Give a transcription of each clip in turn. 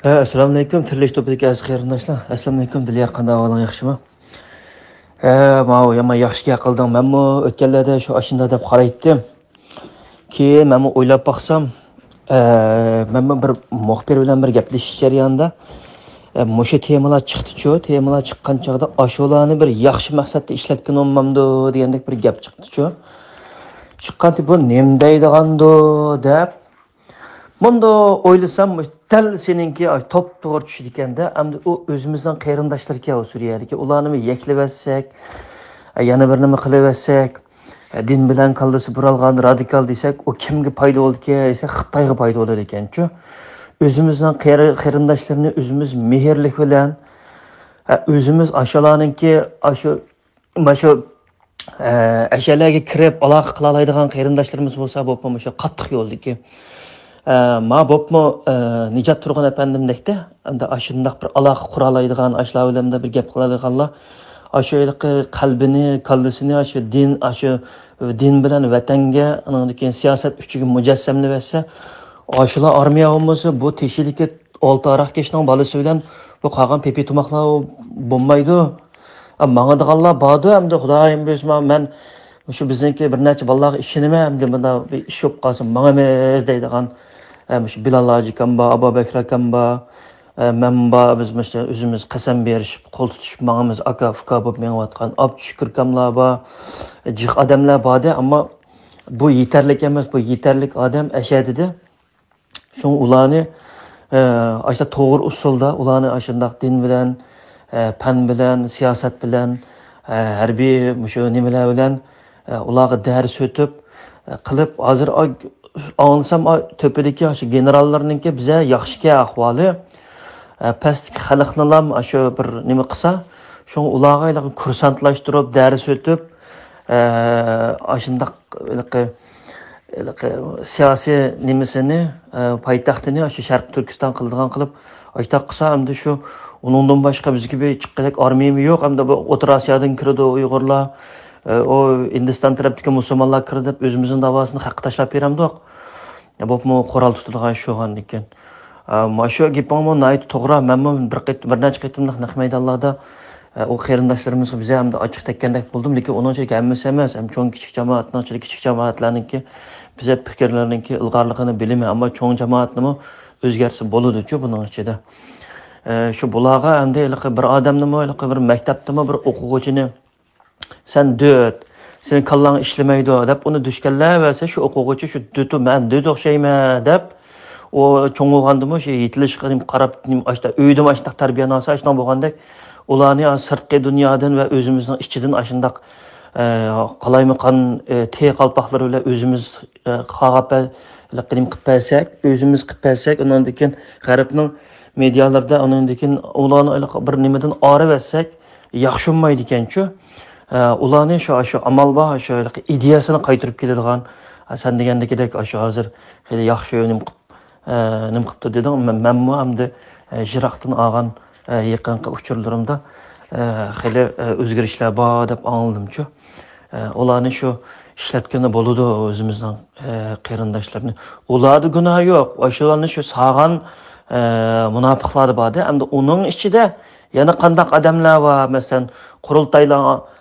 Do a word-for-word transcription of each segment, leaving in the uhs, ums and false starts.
ئەسسالامۇئەلەيكۇم، تىرىلىش توپىدىكى ئەزىز قېرىنداشلار. ئەسسالامۇئەلەيكۇم، دىليار، قانداق ئەھۋالىڭ، ياخشىمۇ؟ ئە، ماۋۇ يامان ياخشى گەپ قىلدىڭ. مەنمۇ ئۆتكەنلەردە شۇ ئاشۇنداق دەپ قارايتتىم. كېيىن مەنمۇ ئويلاپ باقسام، ئە، مەنمۇ بىر مۇخبىر بىلەن بىر گەپلىشىش جەريانىدا، ئە، مۇشۇ تېمىلار چىقتىچۇ، تېمىلار چىققان چاغدا ئاشۇلارنى بىر ياخشى مەقسەتتە ئىشلەتكىنى بولمامدۇ دېگەندەك بىر گەپ چىقتىچۇ. چىققانتى بۇ نېمە دەيدىغاندۇ دەپ، مۇنداق ئويلىسام، دەل سېنىڭكى توپتوغرا چۈشىدىكەندە، ئەمدى ئۇ ئۆزىمىزنىڭ قېرىنداشلىرىكەن ئۇ سۈرىيەدىكى. ئۇلارنىمۇ يەكلىۋەتسەك، يەنە بىر نېمە قىلىۋەتسەك، دىن بىلەن كاللىسى بۇرالغان رادىكال دېسەك، ئۇ كىمگە پايدا بولىدىكەن دېسە، خىتايغا پايدا بولىدىكەنچۇ. ئۆزىمىزنىڭ قېرى-، قېرىنداشلىرىنى ئۆزىمىز مېھىرلىك بىلەن، ئۆزىمىز ئاشۇلارنىڭكى، ئاشۇ، مانا شۇ ئە، ئەشەلەرگە كىرىپ ئالاقە قىلالايدىغان قېرىنداشلىرىمىز بولسا، بولۇپمۇ مۇشۇ قاتتىق يولدىكى. ئە، ما بولۇپمۇ، ئە، نىجات تۇرغۇن ئەپەندىمدەكتە، ئەمدى ئاشۇنداق بىر ئالاقە قۇرالايدىغان، ئاشۇلار بىلەن بىر گەپ قىلالايدىغانلار، ئاشۇ ھېلىقى قەلبىنى، كاللىسىنى ئاشۇ دىن، ئاشۇ دىن بىلەن ۋەتەنگە، ئانىڭدىن كېيىن سىياسەت ئۈچىگە مۇجەسسەملىۋەتسە، ئاشۇلار ئارمىيە بولمىسا، بۇ تېشىدىكى ئالتە ئاراقكەشنىڭ بالىسى بىلەن بۇ قالغان پىپى تۇماقلار بولمايدۇ. ئا، ماڭىدىغانلار باردۇ ئەمدى، خۇدايىم بۇيرۇسا، مەن مۇشۇ بىزنىڭكى بىر نەچچە بالىلارغا ئىشىنىمەن، ئەمدى مۇنداق بىر ئىش بولۇپ قالسا ماڭىمىز دەيدىغان، ئە، مۇشۇ بىلال ھاجى ئاكام بار، ئابابەكرى ئاكام بار، ئە، مەن بار، بىز مۇشۇ ئۆزىمىز قەسەم بېرىشىپ، قول تۇتۇشۇپ ماڭىمىز، ئاكا-ئۇكا بولۇپ مېڭىۋاتقان ئابدۇشۈكۈر ئاكاملار بار، جىق ئادەملەر باردى، ئەمما بۇ يېتەرلىك ئەمەس، بۇ يېتەرلىك ئادەم ئەشەدىدە. شۇڭا ئۇلارنى، ئە، ئاشۇنداق توغرا ئۇسۇلدا، ئۇلارنى ئاشۇنداق دىن بىلەن، ئە، پەن بىلەن، سىياسەت بىلەن، ئە، ھەربىي مۇشۇ نېمىلەر بىلەن، ئە، ئۇلارغا دەرس ئۆتۈپ، ئە، قىلىپ، ھازىر ئا-، ئاڭلىسام، ئا، تۆپىدىكى ئاشۇ گېنېراللارنىڭكى بىزە ياخشىكەن ئەھۋالى. ئە، پەستىكى خەلقنىلام ئاشۇ بىر نېمە قىلسا، شۇڭا ئۇلارغا ھېلىقى كۇرسانتلاشتۇرۇپ، دەرس ئۆتۈپ، ئە، ئاشۇنداق ھېلىقى، ھېلىقى سىياسىي نېمىسىنى، ئە، پايتەختىنى ئاشۇ شەرقىي تۈركىستان قىلىدىغان قىلىپ، ئاشۇنداق قىلسا، ئەمدى شۇ ئۇنىڭدىن باشقا بىزگە بىر چىققۇدەك ئارمىيىمۇ يوق، ئەمدى بۇ ئوتتۇرا ئاسىيادىن كىرىدۇ ئۇيغۇرلار، ئە، ئۇ ھىندىستان تەرەپتىكى مۇسۇلمانلار كىرىدۇ دەپ ئۆزىمىزنىڭ داۋاسىنى خەققە تاشلاپ بېرەمدۇق؟ بولۇپمۇ قورال تۇتىدىغان ئىش بولغاندىكىن. ئە، مانا شۇ گېپىڭمۇ ناھايىتى توغرا. مەنمۇ بىر قېت-، بىر نەچچە قېتىملىق نەق مەيدانلاردا، ئە، ئۇ قېرىنداشلىرىمىزغا بىزە ئەمدى ئاچچىق تەگكەندەك بولدۇم. لېكىن ئۇنىڭ ئىچىدىكى ھەممىسى ئەمەس، ھەم چوڭ كىچىك جامائەتنىڭ ئىچىدە كىچىك جامائەتلەرنىڭكى بىزە پىكىرلىرىنىڭكى ئىلغارلىقىنى بىلىمەن. ئەمما چوڭ جامائەتنىمۇ ئۆزگەرتسە بولىدۇچۇ بۇنىڭ ئىچىدە. ئە، شۇ بۇلارغا ئەمدى ھېلىقى بىر ئادەمنىمۇ، ھېلىقى بىر مەكتەپتىمۇ بىر ئوقۇغۇچىنى سەن دۆت، سېنىڭ كاللاڭ ئىشلىمەيدۇ دەپ ئۇنى دۈشكەنلەۋەرسە، شۇ ئوقۇغۇچى شۇ دۆتۇ، مەن دۆت ئوخشايمەن دەپ، ئۇ چوڭ بولغاندىمۇ شۇ يېتىلىشقا قاراپ، نېمە، ئاشتا-، ئۆيدىمۇ ئاشۇنداق تەربىيەنى ئالسا، ئاشۇنداق بولغاندەك، ئۇلارنى سىرتقى دۇنيادىن ۋە ئۆزىمىزنىڭ ئىچىدىن ئاشۇنداق، ئە، قالايمىقان، ئە، تېرە قالپاقلىرى بىلەن ئۆزىمىز، ئە، قاغاپ بەر-، نېمە قىلىپ بەرسەك، ئۆزىمىز قىلىپ بەرسەك، ئۇنىڭدىن كېيىن غەربنىڭ مېدىيالىرىدا ئۇنىڭدىن كېيىن ئۇلارنى بىر نېمىدىن ئايرىۋەتسەك، ياخشى بولمايدىكەنچۇ. ئە، ئۇلارنى شۇ، شۇ ئامال بار، شۇ ئىدىيەسىنى قايتۇرۇپ كېلىدىغان، ئە، سەن دېگەندىكىدەك، شۇ ھازىر خېلى ياخشى نېمە قىپ-، ئە، نېمە قىپتۇ دېدىڭ. مەن، مەنمۇ ئەمدى، ئە، يىراقتىن ئالغان، ئە، يېقىنقى ئۇچۇرلىرىمدا، ئە، خېلى، ئە، ئۆزگىرىشلەر بار دەپ ئاڭلىدىمچۇ. ئە، ئۇلارنى شۇ ئىشلەتكىلى بولىدۇ ئۆزىمىزنىڭ، ئە، قېرىنداشلىرىنى. ئۇلاردا گۇناھ يوق. ئاشۇلارنى شۇ سالغان، ئە، مۇناپىقلار بار-دە. ئەمدى ئۇنىڭ ئىچىدە يەنە قانداق ئادەملەر بار؟ مەسىلەن، قۇرۇلتايلار،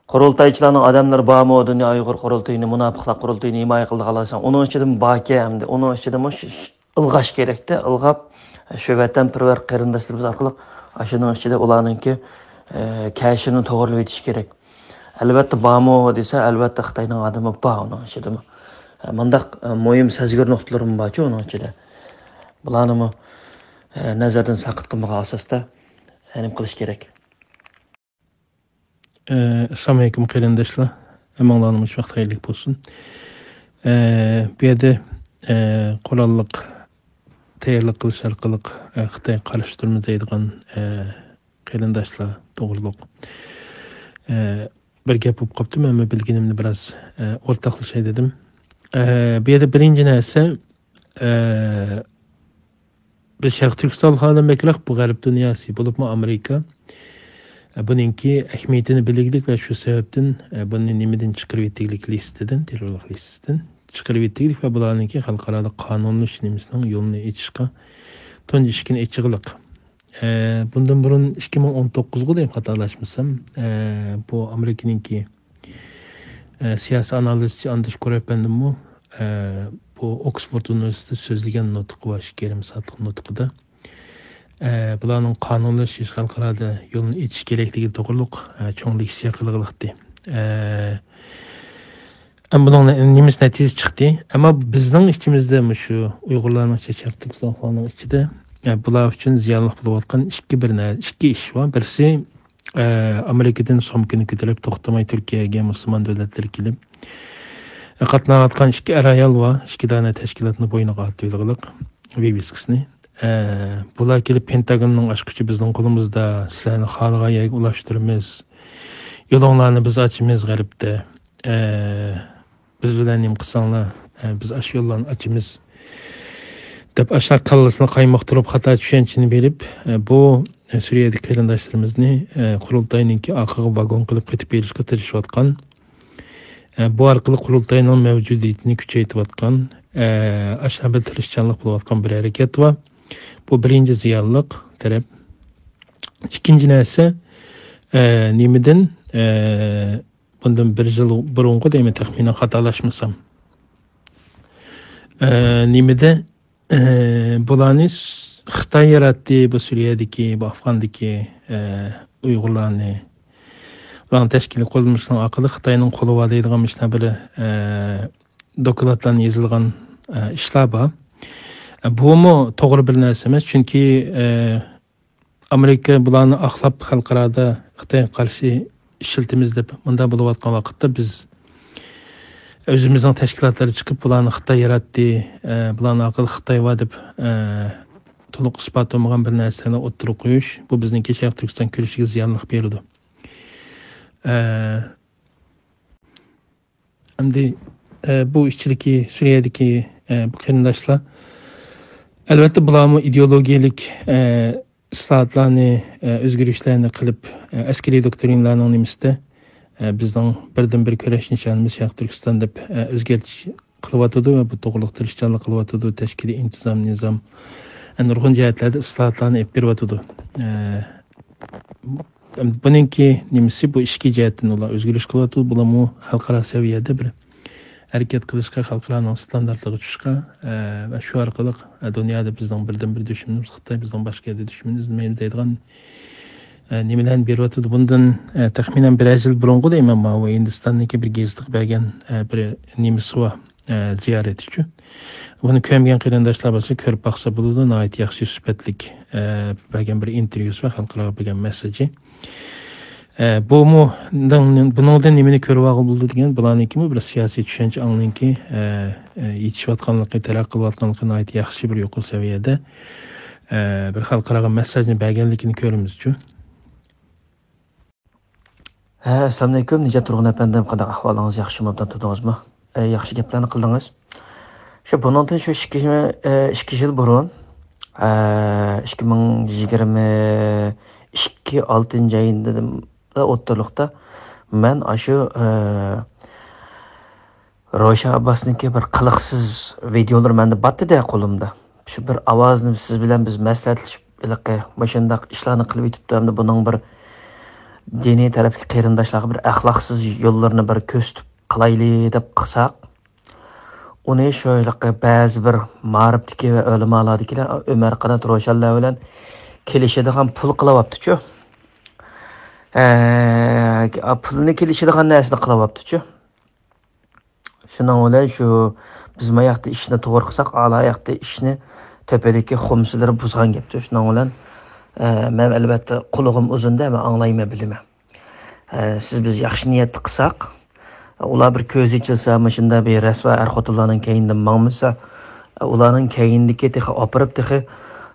قۇرۇلتايچىلارنىڭ ئادەملىرى بارمۇ؟ دۇنيا ئۇيغۇر قۇرۇلتىيىنى، مۇناپىقلار قۇرۇلتىيىنى ھىمايە قىلىدىغانلار دېسەڭ، ئۇنىڭ ئىچىدىمۇ باركەن ئەمدى. ئۇنىڭ ئىچىدىمۇ شۇ، شۇ ئىلغاش كېرەكتە، ئىلغاپ، شۇ ۋەتەنپەرۋەر قېرىنداشلىرىمىز ئارقىلىق ئاشۇنىڭ ئىچىدە ئۇلارنىڭكى، ئە، كەشىنى توغرىلىۋېتىش كېرەك. ئەلۋەتتە بارمۇ دېسە، ئەلۋەتتە خىتاينىڭ ئادىمى بار ئۇنىڭ ئىچىدىمۇ. ئە، مۇنداق، ئە، مۇھىم سەزگۈر نۇقتىلىرىمۇ بارچۇ ئۇنىڭ ئىچىدە. بۇلارنىمۇ، ئە، نەزەردىن ساقىت قىلمىغان ئاساستا، ئە، نېمە قىلىش كېرەك؟ ئە، ئەسسالامۇئەلەيكۇم قېرىنداشلار. ھەممىڭلارنىڭ مۇشۇ ۋاقتى خەيرلىك بولسۇن. ئە، بۇ يەردە، ئە، قوراللىق تەييارلىق قىلىش ئارقىلىق، ئە، خىتايغا قارشى تۇرىمىز دەيدىغان، ئە، قېرىنداشلار توغرۇلۇق، ئە، بىر گەپ بولۇپ قاپتۇ. مەنمۇ بىلگىنىمنى بىراز، ئە، ئورتاقلىشاي دېدىم. ئە، بۇ يەردە بىرىنچى نەرسە، ئە، بىز شەرقىي تۈركىستانلىقلاردىن بەكرەك بۇ غەرب دۇنياسى، بولۇپمۇ ئامېرىكا، ئە، بۇنىڭكى ئەھمىيىتىنى بىلگۈلۈك ۋە شۇ سەۋەبتىن، ئە، بۇنى نېمىدىن چىقىرىۋېتىگلىك، لىستىدىن، تېررورلۇق لىستىسىدىن چىقىرىۋېتىگلىك ۋە بۇلارنىڭكى خەلقئارالىق قانۇنلىشىش نېمىسىنىڭ يولىنى ئېچىشقا تۇنجى ئىشىكىنى ئېچىغلىق. ئە، بۇندىن بۇرۇن ئىككى مىڭ ئون توققۇزغۇ دەيمەن، خاتالاشمىسام، ئە، بۇ ئامېرىكىنىڭكى، ئە، سىياسىي ئانالىزچى ئاندرېش كور ئەپەندىممۇ، ئە، بۇ ئوكسفورد ئۇنىۋېرسىتېتىدا سۆزلىگەن نۇتقى بار، ئىككى يېرىم سائەتلىك نۇتقىدا، ئە، بۇلارنىڭ قانۇنلىشىش، خەلقئارادا يولنى ئېچىش كېرەكلىكى توغرۇلۇق، ئە، چوڭ لېكسىيە قىلغلىقتى. ئە، ئەمما بۇنىڭ نە-، نېمىسى نەتىجىسى چىقتى؟ ئەمما بىزنىڭ ئىچىمىزدە مۇشۇ ئۇيغۇرلارنىڭ ئىچىدە، شەرقىي تۈركىستان ئۇيغۇرلارنىڭ ئىچىدە، ئە، بۇلار ئۈچۈن زىيانلىق بولۇۋاتقان ئىككى بىر نە-، ئىككى ئىش بار. بىرسى، ئە، ئامېرىكىدىن سومكىنى كۆتۈرۈپ توختىماي تۈركىيەگە مۇسۇلمان دۆلەتلەر كېلىپ، ئە، قاتناۋاتقان ئىككى ئەر-ئايال بار، ئىككى دانە تەشكىلاتنى بوينىغا ئارتىۋېلىغلىق، ۋىۋىسكىسىنى. ئە، بۇلار كېلىپ پېنتاگوننىڭ ئاچقۇچى بىزنىڭ قولىمىزدا، سىلەرنى خالىغان يەرگە ئۇلاشتۇرىمىز، يولۇڭلارنى بىز ئاچىمىز غەربتە. ئە، بىز بىلەن نېمە قىلساڭلار، ئە، بىز ئاشۇ يوللارنى ئاچىمىز، دەپ ئاشۇنداق كاللىسىنى قايمۇقتۇرۇپ، خاتا چۈشەنچىنى بېرىپ، ئە، بۇ، ئە، سۈرىيەدىكى قېرىنداشلىرىمىزنى، ئە، قۇرۇلتاينىڭكى ئارقىغا ۋاگون قىلىپ قېتىپ بېرىشكە تىرىشىۋاتقان. ئە، بۇ ئارقىلىق قۇرۇلتاينىڭ مەۋجۇدىيىتىنى كۈچەيتىۋاتقان، ئە، ئاشۇنداق بىر تىرىشچانلىق بولۇۋاتقان بىر ھەرىكەت بار. بۇ بىرىنچى زىيانلىق تەرەپ. ئىككىنچى نەرسە، ئە، نېمىدىن، ئە، بۇندىن بىر يىل بۇرۇنغۇ دەيمەن، تەخمىنەن خاتالاشمىسام. ئە، نېمىدە، ئە، بۇلارنى س-، خىتاي ياراتتى، بۇ سۈرىيەدىكى، بۇ ئافغاندىكى، ئە، ئۇيغۇرلارنى. بۇلارنىڭ تەشكىلىي قۇرۇلمىسىنىڭ ئارقىلىق خىتاينىڭ قولىغا ئالىدىغان مۇشۇنداق بىر، ئە، دوكلاتلارنى يېزىلغان، ئە، ئىشلار بار. ئە، بۇمۇ توغرا بىر نەرسە ئەمەس، چۈنكى، ئە، ئامېرىكا بۇلارنى ئاقلاپ، خەلقئارادا خىتايغا قارشى ئىشلىتىمىز دەپ مۇنداق بولۇۋاتقان ۋاقىتتا، بىز ئۆزىمىزنىڭ تەشكىلاتلىرى چىقىپ، بۇلارنى خىتاي ياراتتى، ئە، بۇلارنىڭ ئارقىدا خىتاي بار دەپ، ئە، تولۇق ئىسپات بولمىغان بىر نەرسىلەرنى ئوتتۇرىغا قويۇش، بۇ بىزنىڭكى شەرقىي تۈركىستان كۈرىشىگە زىيانلىق بېرىدۇ. ئە، ئەمدى، ئە، بۇ ئىچىدىكى، سۈرىيەدىكى، ئە، بۇ قېرىنداشلار، ئەلۋەتتە، بۇلارمۇ ئىدېئولوگىيەلىك، ئە، ئىسلاھاتلارنى، ئە، ئۆزگىرىشلەرنى قىلىپ، ئە، ئەسكىرىي دوكترىنىلارنىڭ نېمىسىدە، ئە، بىزنىڭ بىردىنبىر كۈرەش نىشانىمىز شەرقىي تۈركىستان دەپ، ئە، ئۆزگەرتىش قىلىۋاتىدۇ ۋە بۇ توغرىلىق تىرىشچانلىق قىلىۋاتىدۇ. تەشكىلىي ئىنتىزام، نىزام، ئە، نۇرغۇن جەھەتلەردە ئىسلاھاتلارنى ئېلىپ بېرىۋاتىدۇ. ئە، بۇنىڭكى نېمىسى، بۇ ئىچكى جەھەتتىن ئۇلار ئۆزگىرىش قىلىۋاتىدۇ. بۇلارمۇ خەلقئارا سەۋىيەدە بىر ھەرىكەت قىلىشقا، خەلقئارانىڭ ئىستاندارتىغا چۈشۈشكە، ئە، ۋە شۇ ئارقىلىق، ئە، دۇنيادا بىزنىڭ بىردىنبىر دۈشمىنىمىز خىتاي، بىزنىڭ باشقا يەردە دۈشمىنىمىز نېمە دەيدىغان، ئە، نېمىلەرنى بېرىۋاتىدۇ. بۇندىن، ئە، تەخمىنەن بىرەر يىل بۇرۇنغۇ دەيمەن، ماۋۇ ھىندىستاننىڭكى بىر گېزىتىگە بەرگەن، ئە، بىر نېمىسى بار، ئە، زىيارەتى ئۈچۈن. بۇنى كۆرمىگەن قېرىنداشلار بولسا كۆرۈپ باقسا بولىدۇ، ناھايىتى ياخشى سۈپەتلىك، ئە، بەرگەن بىر ئىنتېرۋيۇسى ۋە خەلقئاراغا بەرگەن مەسسىجى. ئە، بۇمۇ، بۇنىڭدىن نېمىنى كۆرۈۋالغىلى بولىدۇ دېگەن، بۇلارنىڭكىمۇ بىر سىياسىي چۈشەنچە ئاڭلىنىڭكى، ئە، ئە، يېتىشىۋاتقانلىقى، تەرەققىي قىلىۋاتقانلىقى ناھايىتى ياخشى بىر يۇقىرى سەۋىيەدە، ئە، بىر خەلقئاراغا مەسساژنى بەرگەنلىكىنى كۆرىمىزچۇ. ھە، ئەسسالامۇئەلەيكۇم، نىجات تۇرغۇن ئەپەندىم، قانداق ئەھۋالىڭىز؟ ياخشىمۇ؟ ئوبدان تۇردىڭىزمۇ؟ ئە، ياخشى گەپلەرنى قىلدىڭىز. شۇ بۇنىڭدىن شۇ ئىككى، ئە، ئىككى يىل بۇرۇن، ئە، ئىككى مىڭ يىگىرمە ئىككى ئالتىنچى ئاينىڭ ئوتتۇرىلىقتا مەن ئاشۇ، ئە، روشەن ئابباسنىڭكى بىر قىلىقسىز ۋىدېئولىرى مەندە باتتى-دە قولۇمدا. شۇ بىر ئاۋازنى سىز بىلەن بىز مەسلىھەتلىشىپ، ھېلىقى مۇشۇنداق ئىشلارنى قىلىۋېتىپتۇ، ئەمدى بۇنىڭ بىر دىنىي تەرەپتىكى قېرىنداشلارغا بىر ئەخلاقسىز يوللىرىنى بىر كۆرسىتىپ قىلايلى دەپ قىلساق، ئۇنى شۇ ھېلىقى بەزى بىر مائارىپتىكى ۋە ئۆلىمالاردىكىلەر، ئۆمەر قانات روشەنلەر بىلەن كېلىشىدىغان پۇل قىلىۋاپتىچۇ. ھە، پۇلنى كېلىشىدىغان نەرسىنى قىلىۋاپتىچۇ. شۇنىڭ بىلەن شۇ بىز ما ياقتا ئىشنى توغرا قىلساق، ئالا ياقتا ئىشنى تۆپىدىكى خۇمسىلىرى بۇزغان گەپتۇ. شۇنىڭ بىلەن، ئە، مەن ئەلۋەتتە قۇلىقىم ئۇزۇندە، مەن ئاڭلايمەن، بىلىمەن. ئە، سىز بىز ياخشى نىيەتتە قىلساق، ئۇلار بىر كۆزى ئېچىلسا، مۇشۇنداق بىر رەسۋا ئەر-خوتۇنلارنىڭ كەينىدىن ماڭمىسا، ئۇلارنىڭ كەينىدىكى تېخى ئاپىرىپ، تېخى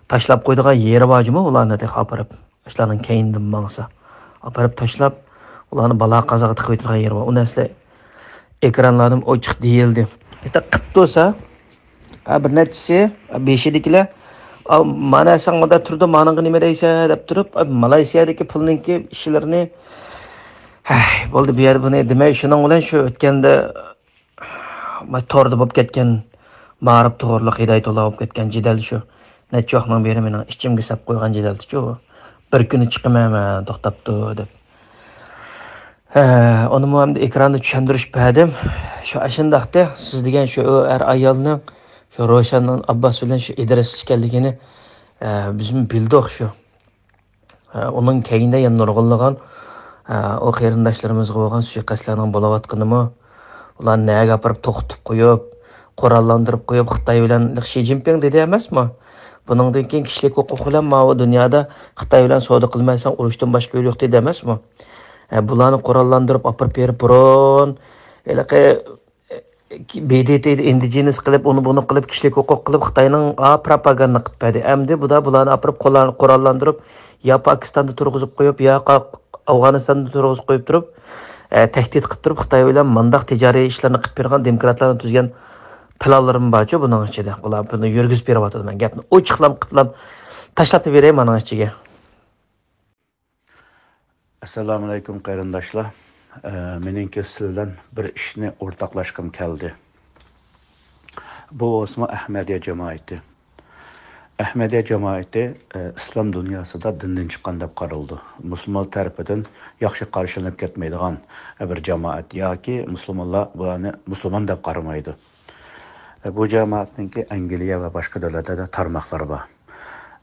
تاشلاپ قويىدىغان يېرى بار جۇمۇ، ئۇلارنى تېخى ئاپىرىپ. ئاشۇلارنىڭ كەينىدىن ماڭسا، ئاپىرىپ تاشلاپ، ئۇلارنى بالا-قازاغا تىقىۋېتىدىغان يېرى بار. ئۇ نەرسىلەر ئېكرانلاردىمۇ ئوچۇق دېيىلدى. ھېلىقى قىپتۇ بولسا، ھە، بىر نەچچىسى، بېشىدىكىلەر، «ئا، مانا سەن مۇندا تۇردۇڭ، مانىڭغا نېمە دەيسەن؟» دەپ تۇرۇپ، ئا، مالايسىيادىكى پۇلنىڭكى ئىشلىرىنى، ھەي، بولدى، بۇ يەردە بۇنى دېمەي، شۇنىڭ بىلەن شۇ ئۆتكەندە، ما-، توردا بولۇپ كەتكەن، مائارىپ توغرىلىق ھىدايەتۇللا بولۇپ كەتكەن جېدەل شۇ. نەچچە ۋاقنىڭ بېرى مېنىڭ ئىچىمگە سەپ قويغان جېدەلدىچۇ. بىر كۈنى چىقىمەن مەن توختاپتۇ دەپ. ھە، ئۇنىمۇ ئەمدى ئېكراندا چۈشەندۈرۈش بەردىم. شۇ ئاشۇنداقتى، سىز دېگەن شۇ ئەر ئايالنىڭ، شۇ روشەن ئابباس بىلەن شۇ ئىدرىس ئىكەنلىكىنى، ھە، بىزمۇ بىلدۇق شۇ. ھە، ئۇنىڭ كەينىدە يەنە نۇرغۇنلىغان، ھە، ئۇ قېرىنداشلىرىمىزغا بولغان سۇيىقەستلەرنىڭ بولۇۋاتقىنىمۇ، ئۇلارنى نەگە ئاپىرىپ توختىتىپ قويۇپ، قوراللاندۇرۇپ قويۇپ، خىتاي بىلەن شى جىنپىڭ دېدى ئەمەسمۇ؟ بۇنىڭدىن كېيىن كىشىلىك ھوقۇق بىلەن ماۋۇ دۇنيادا خىتاي بىلەن سودا قىلمايسەن، ئۇرۇشتىن باشقا يول يوق دېدى ئەمەسمۇ؟ ھە، بۇلارنى قوراللاندۇرۇپ ئاپىرىپ بېرىپ بۇرۇن، ھېلىقى ب د ت ئىندىجېنىس قىلىپ، ئۇنى بۇنى قىلىپ، كىشىلىك ھوقۇق قىلىپ، خىتاينىڭ ئا پروپاگاندا قىلىپ بەردى. ئەمدى بۇدا بۇلارنى ئاپىرىپ قورال-، قوراللاندۇرۇپ، يا پاكىستاندا تۇرغۇزۇپ قويۇپ، يا قا-، ئافغانىستاندا تۇرغۇزۇپ قويۇپ تۇرۇپ، ئە، تەھدىت قىلىپ تۇرۇپ، خىتاي بىلەن مانداق تىجارىي ئىشلارنى قىلىپ بېرىدىغان دېموكراتلارنىڭ تۈزگەن پىلانلىرىمۇ بارچۇ بۇنىڭ ئىچىدە. بۇلار بۇنى يۈرگۈزۈپ بېرىۋاتىدۇ. مەن گەپنى ئوچۇقلام قىپلام تاشلاپ بېرەي مانىڭ ئىچىگە. ئەسسالامۇئەلەيكۇم قېرىنداشلار. ئە، مېنىڭكى سىلەر بىلەن بىر ئىشنى ئورتاقلاشقۇم كەلدى. بۇ بولسىمۇ ئەھمەدىيە جامائىتى. ئەھمەدىيە جامائىتى، ئە، ئىسلام دۇنياسىدا دىندىن چىققان دەپ قارىلىدۇ. مۇسۇلمان تەرىپىدىن ياخشى قارشىلىنىپ كەتمەيدىغان، ئە، بىر جامائەت ياكى مۇسۇلمانلار بۇلارنى مۇسۇلمان دەپ قارىمايدۇ. ئە، بۇ جامائەتنىڭكى ئەنگلىيە ۋە باشقا دۆلەتلەردە تارماقلار بار.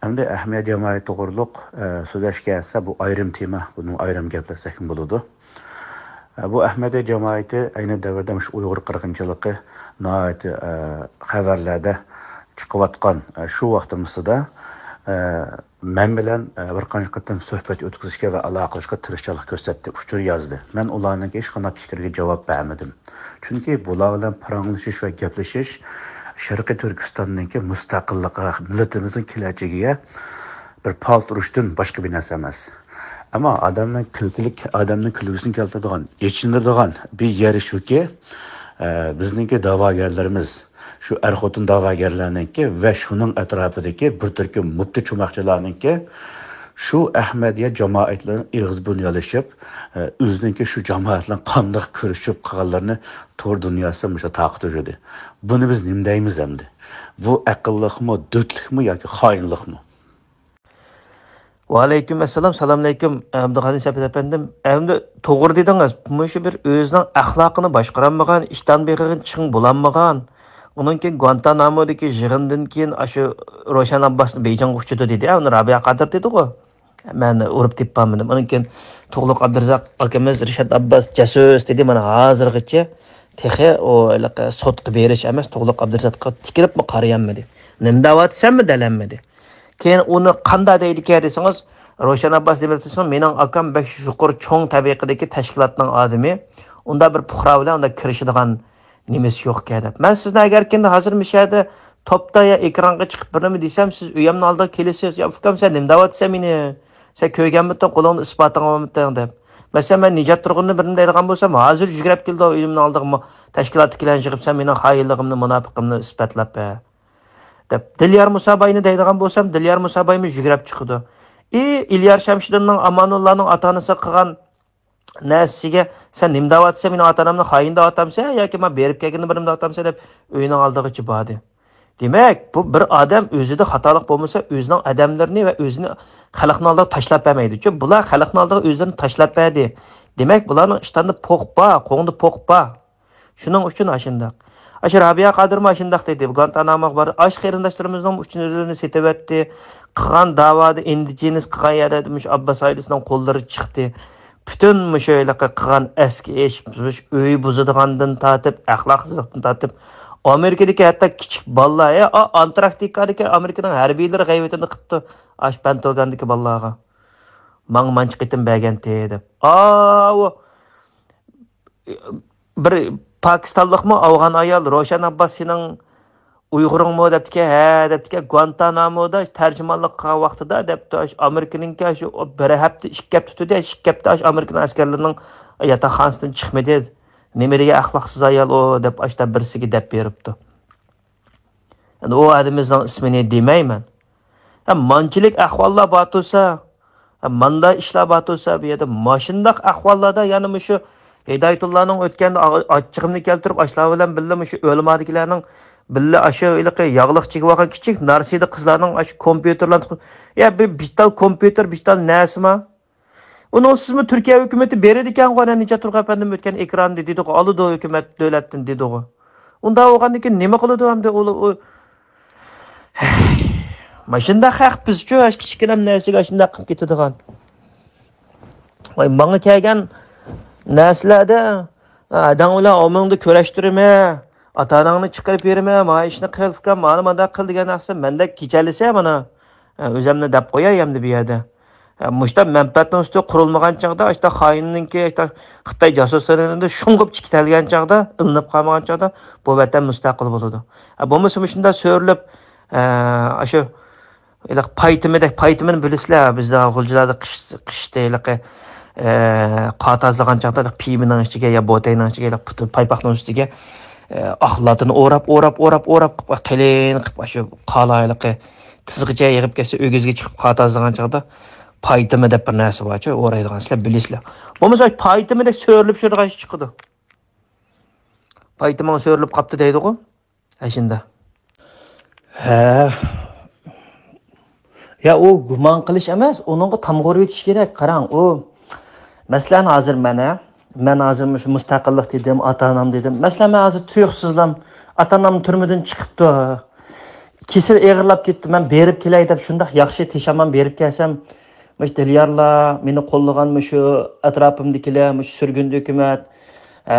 ئەمدى ئەھمەدىيە جامائىتى توغرۇلۇق، ئە، سۆزلەشكە كەلسە، بۇ ئايرىم تېما، بۇنى ئايرىم گەپلەشسەكمۇ بولىدۇ. ئە، بۇ ئەھمەدىيە جامائىتى ئەينى دەۋردە مۇشۇ ئۇيغۇر قىرغىنچىلىقى ناھايىتى، ئە، خەۋەرلەردە چىقىۋاتقان، ئە، شۇ ۋاقتىمىزدا، ئە، مەن بىلەن، ئە، بىر قانچە قېتىم سۆھبەت ئۆتكۈزۈشكە ۋە ئالاقىلىشىشقا تىرىشچانلىق كۆرسەتتى، ئۇچۇر يازدى. مەن ئۇلارنىڭكى ھېچقانداق پىكرىگە جاۋاب بەرمىدىم. چۈنكى بۇلار بىلەن پاراڭلىشىش ۋە گەپلىشىش شەرقىي تۈركىستاننىڭكى مۇستەقىللىقىغا، مىللىتىمىزنىڭ كېلەچىكىگە بىر پالتا ئۇرۇشتىن باشقا بىر نەرسە ئەمەس. ئەمما ئادەمنىڭ كۈلكىلىك، ئادەمنىڭ كۈلكىسىنى كەلتۈرىدىغان، ئېچىنىدىغان بىر يېرى شۇكى، ئە، بىزنىڭكى داۋاگەرلىرىمىز، شۇ ئەر-خوتۇن داۋاگەرلەرنىڭكى ۋە شۇنىڭ ئەتراپىدىكى بىر تۈركۈم مۇپتى چوماقچىلارنىڭكى شۇ ئەھمەدىيە جامائەتلىرىنىڭ ئېغىز-بۇرنى يالىشىپ، ئە، ئۆزىنىڭكى شۇ جامائەت بىلەن قانداق كۆرۈشۈپ قالغانلىرىنى تور دۇنياسى مۇشۇ تارقىتىۋېتىدۇ. بۇنى بىز نېمە دەيمىز ئەمدى؟ بۇ ئەقىللىقمۇ، دۆتلۈكمۇ ياكى خائىنلىقمۇ؟ ۋەئەلەيكۇم ئەسسالام، سالامئەلەيكۇم، ئابدۇغانى سەپەت ئەپەندىم. ئەمدى توغرا دېدىڭىز. مۇشۇ بىر ئۆزىنىڭ ئەخلاقىنى باشقۇرالمىغان، ئىشتان بېغىغا چىڭ بولالمىغان، ئۇنىڭ كېيىن گۇانتانامودىكى يىغىندىن كېيىن ئاشۇ روشەن ئابباسنى بېيجىڭغا ئۇچىدۇ دېدى. ئۇنى رابىيە قادىر دېدىغۇ. مەن ئۇرۇپ تېپىپالمىدىم. ئۇنىڭ كېيىن تۇغلۇق ئابدۇرازاق ئاكىمىز رىشات ئابباس جاسۇس دېدى. مانا ھازىرغىچە تېخى ئۇ ھېلىقى سوتقا بېرىش ئەمەس، تۇغلۇق ئابدۇرازاققا تىكىلىپمۇ قارىيالمىدى. نېمە دەۋاتىسەنمۇ دەلەلمىدى. كېيىن ئۇنى قانداق دەيدىكەن دېسىڭىز، روشەن ئابباس نېمە دەپ دېسىڭىز، مېنىڭ ئاكام بەك يۇقىرى چوڭ تەبىقىدىكى تەشكىلاتنىڭ ئادىمى، ئۇنداق بىر پۇقرا بىلەن ئۇنداق كىرىشىدىغان نېمىسى يوقكەن دەپ. مەن سىزنى ئەگەر كىندە ھازىر مۇشۇ يەردە توپتا يا ئېكرانغا چىقىپ بىر نېمە دېسەم، سىز ئۆيەمنىڭ ئالدىغا كېلىسىز، يا ئۇكام، سەن نېمە دەۋاتىسەن مېنى؟ سەن كۆرگەنمىتىڭ، قولۇڭدا ئىسپاتىڭ بارمىتىڭ دەپ. مەسىلەن، مەن نىجات تۇرغۇننى بىر نېمە دەيدىغان بولسام، ھازىر يۈگۈرۈپ كېلىدۇ ئۆيۈمنىڭ ئالدىغا، تەشكىلاتتىكىلەرنى يىغىپ، سەن مېنىڭ خائىنلىقىمنى، مۇناپىقىمنى ئىسپاتلاپ بەر دەپ. دىليار مۇساباينى دەيدىغان بولسام، دىليار مۇسابايمۇ يۈگۈرۈپ چىقىدۇ. ئى، ئىليار شەمشىدىننىڭ، ئامانۇللانىڭ ئاتا-ئانىسى قىلغان نەرسىگە سەن نېمە دەۋاتىسەن، مېنىڭ ئاتا-ئانامنى خائىن دەۋاتامسەن ياكى مانا بېرىپ كەلگىنى بىر نېمە دەۋاتامسەن دەپ ئۆينىڭ ئالدىغىچە باردى. دېمەك، بۇ بىر ئادەم ئۆزىدە خاتالىق بولمىسا، ئۆزىنىڭ ئادەملىرىنى ۋە ئۆزىنى خەلقنىڭ ئالدىغا تاشلاپ بەرمەيدۇ. چۈنكى بۇلار خەلقنىڭ ئالدىغا ئۆزلىرىنى تاشلاپ بەردى. دېمەك، بۇلارنىڭ ئىشتاندا پوق بار، قوڭدا پوق بار. شۇنىڭ ئۈچۈن ئاشۇنداق. ئاشۇ رابىيە قادىرمۇ ئاشۇنداق دېدى. گۇانتاناموغا بارىپ، ئاشۇ قېرىنداشلىرىمىزنىڭ ئۈچىنچى ئۆزلىرىنى سېتىۋەتتى. قىلغان داۋادا ئىندىجېنىس قىلغان يەردە مۇشۇ ئابباس ئائىلىسىنىڭ قوللىرى چىقتى. پۈتۈن مۇشۇ ھېلىقى قىلغان ئەسكى ئىش، مۇشۇ ئۆي بۇزىدىغاندىن تارتىپ، ئەخلاقسىزلىقتىن تارتىپ، ئامېرىكىدىكى ھەتتا كىچىك بالىلار، ھە، ئا-، ئانتاركتىكادىكى ئامېرىكىنىڭ ھەربىيلىرى غەيۋىتىنى قىپتۇ، ئاشۇ پەنتاگوندىكى بالىلارغا. ماڭا مانچە قېتىم بەرگەنتى دەپ. ئاۋۇ بىر پاكىستانلىقمۇ ئافغان ئايال، روشەن ئابباس سېنىڭ ئۇيغۇرۇڭمۇ دەپتىكەن، ھە دەپتىكەن، گۇانتانامودا تەرجىمانلىق قىلغان ۋاقتىدا دەپتۇ، ئاشۇ ئامېرىكىنىڭكى شۇ بىر ھەپتە، ئىككى ھەپتە تۇردى، ئىككى ھەپتە ئاشۇ ئامېرىكىنىڭ ئەسكەرلىرىنىڭ ياتاقخانىسىدىن چىقمىدى. نېمە دېگەن ئەخلاقسىز ئايال ئۇ دەپ ئاشتا بىرسىگە دەپ بېرىپتۇ. ئەمدى ئۇ ئادىمىزنىڭ ئىسمىنى دېمەيمەن. ھە، مانچىلىك ئەھۋاللار بار تۇرسا، ھە، ماندا ئىشلار بار تۇرسا، بۇ يەردە ماشۇنداق ئەھۋاللاردا يەنە مۇشۇ ھىدايەتۇللانىڭ ئۆتكەندە ئا-، ئاچچىقىمنى كەلتۈرۈپ، ئاشۇلار بىلەن بىللە مۇشۇ ئۆلىمادىكىلەرنىڭ بىللە ئاشۇ ھېلىقى ياغلىق چېكىۋالغان كىچىك نارسىدە قىزلارنىڭ ئاشۇ كومپيۇتېرلارنى، يا بىر بىتال كومپيۇتېر، بىتال نەرسىما؟ ئۇنىڭ ئۈستىسىمۇ تۈركىيە ھۆكۈمىتى بېرىدىكەنغۇ، ئەنە نىجات تۇرغان ئەپەندىم ئۆتكەن ئېكراندا دېدىغۇ، ئالىدۇ ھۆكۈمەت دۆلەتتىن دېدىغۇ. ئۇنداق بولغاندىن كېيىن نېمە قىلىدۇ ئەمدى ئۇ، ئۇ؟ ماشۇنداق خەق بىزچۇ، كىچىككىنە نەرسىگە شۇنداق قىلىپ كېتىدىغان. ۋاي، ماڭا كەلگەن نەرسىلەردە، ھە، ئاداڭ بىلەن ئومۇڭدا كۆرۈشتۈرىمەن، ئاتا-ئاناڭنى چىقىرىپ بېرىمەن، مانا ئىشنى قىل، ئۇكام، مانا مانداق قىل دېگەن نەرسە مەندەك كېچەلىسە، مانا، ھە، ئۆزۈمنى دەپ قوياي ئەمدى بۇ يەردە. ھە، مۇشۇنداق مەنپەئەتنىڭ ئۈستىگە قۇرۇلمىغان چاغدا، ئاشۇنداق خائىننىڭكى، ئاشۇنداق خىتاي جاسۇسلىرىنى شۇڭغۇپ چىقىتەلىگەن چاغدا، ئىلىنىپ قالمىغان چاغدا بۇ ۋەتەن مۇستەقىل بولىدۇ. ھە، بولمىسا مۇشۇنداق سۆرىلىپ، ھە، ئاشۇ ھېلىقى پايتىمىدەك، پايتىمىنى بىلىسىلەر، بىزدە غۇلجىلاردا قىش، قىشتا ھېلىقى، ئە، قار تازىلىغان چاغدا ھېلىقى پىيمىنىڭ ئىچىگە يا بوتەينىڭ ئىچىگە ھېلىقى پۇت-، پايپاقنىڭ ئۈستىگە، ئە، ئاق لاتىنى ئوراپ، ئوراپ، ئوراپ، ئوراپ قىلىپ، قېلىن قىلىپ، ئاشۇ قارلار ھېلىقى تىزغىچە يېغىپ كەتسە، ئۆگزىگە چىقىپ قار تازىلىغان چاغدا پايتىمى دەپ بىر نەرسە بارچۇ، ئورايدىغان، سىلەر بىلىسىلەر. بولمىسا پايتىمىدەك سۆرىلىپ شۇنداق ئىش چىقىدۇ. پايتىمىڭ سۆرىلىپ قاپتۇ دەيدىغۇ. ئاشۇنداق. ھە. يا، ئۇ گۇمان قىلىش ئەمەس، ئۇنىڭغا تامغا ئۇرۇۋېتىش كېرەك. قاراڭ، ئۇ، مەسىلەن، ھازىر مەن، ھە، مەن ھازىر مۇشۇ مۇستەقىللىق دېدىم، ئاتا-ئانام دېدىم. مەسىلەن، مەن ھازىر تۇيۇقسىزلام ئاتا-ئانام تۈرمىدىن چىقىپتۇ. كېسىلى ئېغىرلاپ كېتىپتۇ، مەن بېرىپ كېلەي دەپ شۇنداق ياخشى تېشەمان بېرىپ كەلسەم، مۇشۇ دىليارلار، مېنى قوللىغان مۇشۇ ئەتراپىمدىكىلەر، مۇشۇ سۈرگۈندە ھۆكۈمەت، ئە،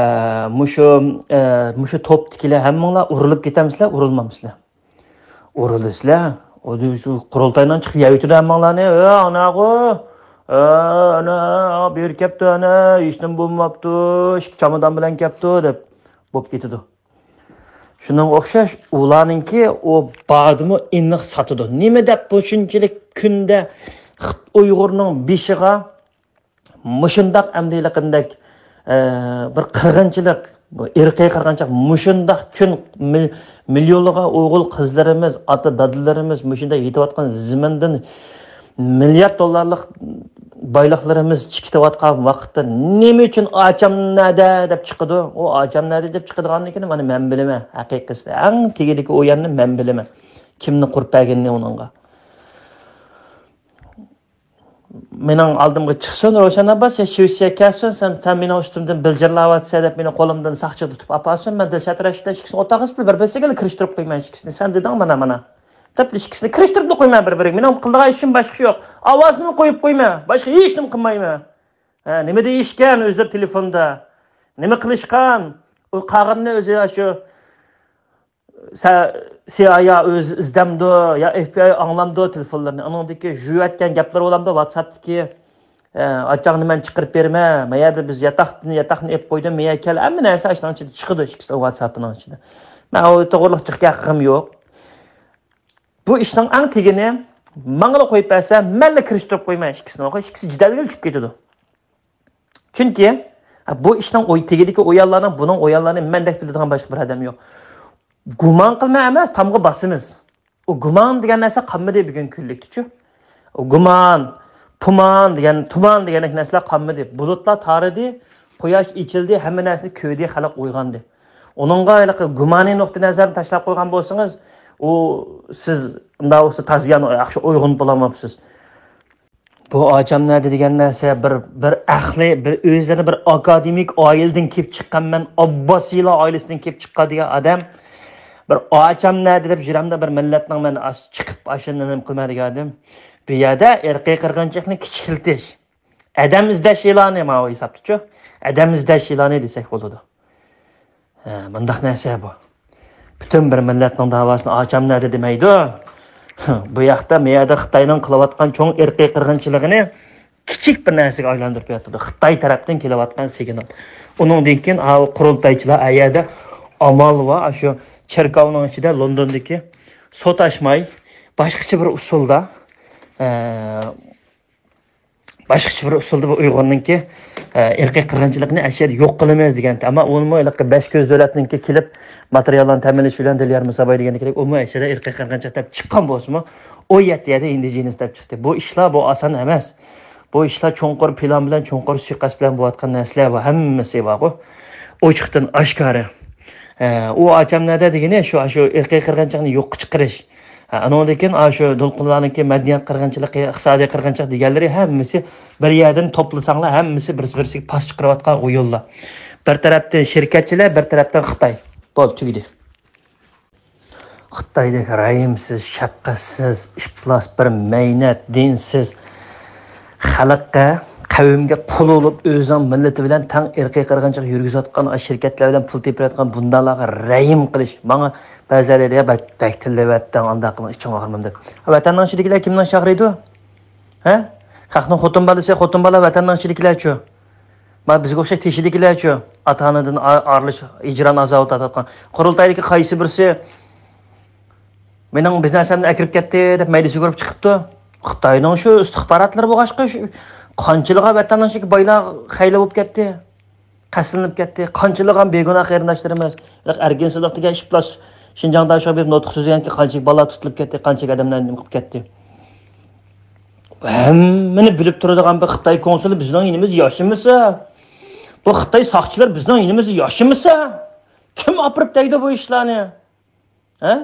مۇشۇ، ئە، مۇشۇ توپتىكىلەر ھەممىڭلار ئۇرۇلۇپ كېتەمسىلەر، ئۇرۇلمامسىلەر؟ ئۇرۇلىسىلەر. ئۇ شۇ قۇرۇلتاينىڭ چىقىپ يەۋېتىدۇ ھەممىڭلارنى. ئە، ئاناغۇ، ئە، ئانا، بېرى كەپتۇ، ئانا، ھېچنېمە بولماپتۇ، ئىككى چامادان بىلەن كەپتۇ، دەپ بولۇپ كېتىدۇ. شۇنىڭغا ئوخشاش ئۇلارنىڭكى ئۇ باردىمۇ ئېنىق ساتىدۇ. نېمە دەپ بۇ شۇنچىلىك كۈندە خىت-، ئۇيغۇرنىڭ بېشىغا مۇشۇنداق ئەمدى ھېلىقىدەك، ئە، بىر قىرغىنچىلىق، بۇ ئىرقىي قىرغىنچىلىق، مۇشۇنداق كۈن مىل-، مىليونلىغان ئوغۇل قىزلىرىمىز، ئاتا دادىلىرىمىز مۇشۇنداق يېتىۋاتقان زېمىندىن مىليارد دوللارلىق بايلىقلىرىمىز چىقىۋاتقان ۋاقىتتا نېمە ئۈچۈن ئاچام نەدە دەپ چىقىدۇ؟ ئۇ ئاچام نەدە دەپ چىقىدىغانلىكىنى مانا مەن بىلىمەن. ھەقىقىسى، ئەڭ تېگىدىكى ئۇ يەرنى مەن بىلىمەن. كىمنى قۇرۇپ بەرگىنىنى ئۇنىڭغا. مېنىڭ ئالدىمغا چىقسۇن، روشەن ئابباس، يا شىۋېتسىيەگە كەلسۇن، سەن، سەن مېنىڭ ئۈستۈمدىن بىلجىرلاۋاتىسەن دەپ مېنى قولۇمدىن ساقچى تۇتۇپ ئاپارسۇن، مەن دىلشات رەشىت بىلەن ئىككىسىنى ئوتتۇرىغا سېلىپ بىر-بىرسىگە كىرىشتۈرۈپ قويىمەن ئىككىسىنى. سەن دېدىڭ مانا، مانا. دەپ ئىككىسىنى كىرىشتۈرۈپلا قويىمەن بىر-بىرىگە. مېنىڭ قىلىدىغان ئىشىم باشقا ئىش يوق. ئاۋازىمنى قويۇپ قويىمەن. باشقا ھېچنېمە قىلمايمەن. ھە، نېمە دېيىشكەن ئۆزلىرى تېلېفوندا؟ نېمە قىلىشقان؟ ئۇ قالغىنىنى ئۆزى شۇ سە-، سى ئاي ئەي ئۆزى ئىزدەمدۇ يا ئېف بى ئاي ئاڭلامدۇ تېلېفونلىرىنى؟ ئۇنىڭدىكى يۈرۈۋەتكەن گەپلىرى بولامدۇ ۋاتساپتىكى؟ ئە، ئاچاڭنى مەن چىقىرىپ بېرىمەن. ما يەردە بىز ياتاقتىن، ياتاقنى ئېلىپ قويدۇم، ما يەرگە كەل. ھەممە نەرسە ئاشۇنىڭ ئىچىدە چىقىدۇ، ئىككىسى ۋاتساپنىڭ ئىچىدە. مەن ئۇ توغرىلىق جىق گەپ قىلغۇم يوق. بۇ ئىشنىڭ ئەڭ تېگىنى ماڭىلا قويۇپ بەرسە، مەنلا كىرىشتۈرۈپ قويىمەن ئىككىسىنى. ئىككىسى جېدەلگە چۈشۈپ كېتىدۇ. چۈنكى، ھە، بۇ ئىشنىڭ ئوي-، تېگىدىكى ئۇيانلارنىڭ، بۇنىڭ ئۇيانلارنى مەندەك بىلىدىغان باشقا بىر ئادەم يوق. گۇمان قىلما ئەمەس، تامغا باسىمىز. ئۇ گۇمان دېگەن نەرسە قالمىدى بۈگۈنكى كۈنلۈكتىچۇ. ئۇ گۇمان، پۇمان دېگەن، تۇمان دېگەندەك نەرسىلەر قالمىدى. بۇلۇتلار تارىدى، قۇياش ئېچىلدى، ھەممە نەرسىنى كۆردى، خەلق ئويغاندى. ئۇنىڭغا ھېلىقى گۇمانىي نۇقتىئى نەزەرنى تاشلاپ قويغان بولسىڭىز، ئۇ سىز ئۇنداق بولسا تازا ياخشى ئويغىنىپ بولالماپسىز. بۇ ئاچام نەدە دېگەن نەرسە بىر، بىر ئەقلى، بىر ئۆزلىرىنى بىر ئاكادېمىك ئائىلىدىن كېلىپ چىققان، مەن ئابباسىيلار ئائىلىسىدىن كېلىپ چىققان دېگەن ئادەم. بىر ئاچام نەدە دەپ يۈرەمدە بىر مىللەتنىڭ مەن ئاس-، چىقىپ ئاشۇنى نېمە قىلماي دېگەن ئادەم. بۇ يەردە ئىرقىي قىرغىنچىلىقنى كىچىكلىتىش. ئادەم ئىزدەش ئېلانى ماۋۇ ھېسابتىچۇ. ئادەم ئىزدەش ئېلانى دېسەك بولىدۇ. ھە، مۇنداق نەرسە بۇ. پۈتۈن بىر مىللەتنىڭ داۋاسىنى ئاچام نەدە دېمەيدۇ. بۇ ياقتا، مۇ يەردە خىتاينىڭ قىلىۋاتقان چوڭ ئىرقىي قىرغىنچىلىقىنى كىچىك بىر نەرسىگە ئايلاندۇرۇپ ياتىدۇ. خىتاي تەرەپتىن كېلىۋاتقان سىگنال. ئۇنىڭدىن كېيىن، ئاۋۇ قۇرۇلتايچىلار ئەيەردە ئامال ۋە ئاشۇ چېركاۋنىڭ ئىچىدە لوندوندىكى سوت ئاچماي، باشقىچە بىر ئۇسۇلدا، ئە، باشقىچە بىر ئۇسۇلدا بۇ ئۇيغۇرنىڭكى، ئە، ئىرقىي قىرغىنچىلىقىنى ئەشەدە يوق قىلىمىز دېگەنتى. ئەمما ئۇنىمۇ ھېلىقى بەش كۆز دۆلەتنىڭكى كېلىپ ماتېرىياللارنى تەمىنلىشى بىلەن دىليار مۇساباي دېگەندە كېلىپ، ئۇمۇ ئەشەدە ئىرقىي قىرغىنچىلىق دەپ چىققان بولسىمۇ، ئۇ يەتتە يەردە ئىندىجېنىس دەپ چىقتى. بۇ ئىشلار بۇ ئاسان ئەمەس. بۇ ئىشلار چوڭقۇر پىلان بىلەن، چوڭقۇر سۇيىقەست بىلەن بولۇۋاتقان نەرسىلەر بۇ، ھەممىسى بارغۇ. ئوچۇقتىن ئاشكارا. ئۇ ئاچامنەدە دېگىنى شۇ، شۇ ئىرقىي قىرغىنچىلىقنى يوققا چىقىرىش. ئانىڭدىن كېيىن شۇ دولقۇنلارنىڭكى مەدەنىيەت قىرغىنچىلىقى، ئىقتىسادىي قىرغىنچىلىق دېگەنلىرى ھەممىسى بىر يەردىن توپلىساڭلار، ھەممىسى بىرسى-بىرسىگە پاس چىقىرىۋاتقان ئويۇنلار. بىر تەرەپتىن شىركەتچىلەر، بىر تەرەپتىن خىتاي. بولدى، تۈگىدى. خىتايدەك رەھىمسىز، شەپقەتسىز، ئىپلاس، بىر مەينەت، دىنسىز، خەلققە، قەۋمگە قۇل بولۇپ، ئۆزىنىڭ مىللىتى بىلەن تەڭ ئىرقىي قىرغىنچىلىق يۈرگۈزۈۋاتقان، شىركەتلەر بىلەن پۇل تېپىۋاتقان بۇنداقلارغا رەھىم قىلىش. ماڭا بەزىلەر دەيدۇ، «يا، بەك، بەك تىللىۋەتتىڭ، ئانداق قىلدىڭ، ئىچىڭ ئاغرىمىدى.» ۋەتەننىڭ ئىچىدىكىلەر كىمنىڭ ئىچى ئاغرىيدۇ؟ ھە؟ خەقنىڭ خوتۇن بالىسى، خوتۇن بالا ۋەتەننىڭ ئىچىدىكىلەرچۇ؟ ما بىزگە ئوخشاش تېشىدىكىلەرچۇ؟ ئاتا-ئانىدىن ئا-، ئايرىلىش، ھىجران ئازابى تارتىۋاتقان. قۇرۇلتايدىكى قايسى بىرسى، «مېنىڭ بىزنەرسەمنى ئەكىرىپ كەتتى» دەپ مەيدىسىگە ئۇرۇپ چىقىپتۇ؟ خىتاينىڭ شۇ ئىستىخباراتلىرى بولغاچقا، شۇ قانچىلىغان ۋەتەننىڭ ئىچىدىكى بايلار خەيلى بولۇپ كەتتى. قەستلىنىپ كەتتى. قانچىلىغان بىگۇناھ قېرىنداشلىرىمىز، ئەركىنسىزلىق دېگەن ئىپلاس، شىنجاڭدا شۇ بىر نۇتۇق سۆزلىگەنكى قانچىلىك بالا تۇتۇلۇپ كەتتى، قانچىلىك ئادەملەر نېمە قىلىپ كەتتى. ھەممىنى بىلىپ تۇرىدىغان بىر خىتاي كونسۇلى بىزنىڭ يېنىمىزدا ياشىمىسا، بۇ خىتاي ساقچىلار بىزنىڭ يېنىمىزدا ياشىمىسا، كىم ئاپىرىپ دەيدۇ بۇ ئىشلارنى؟ ھە؟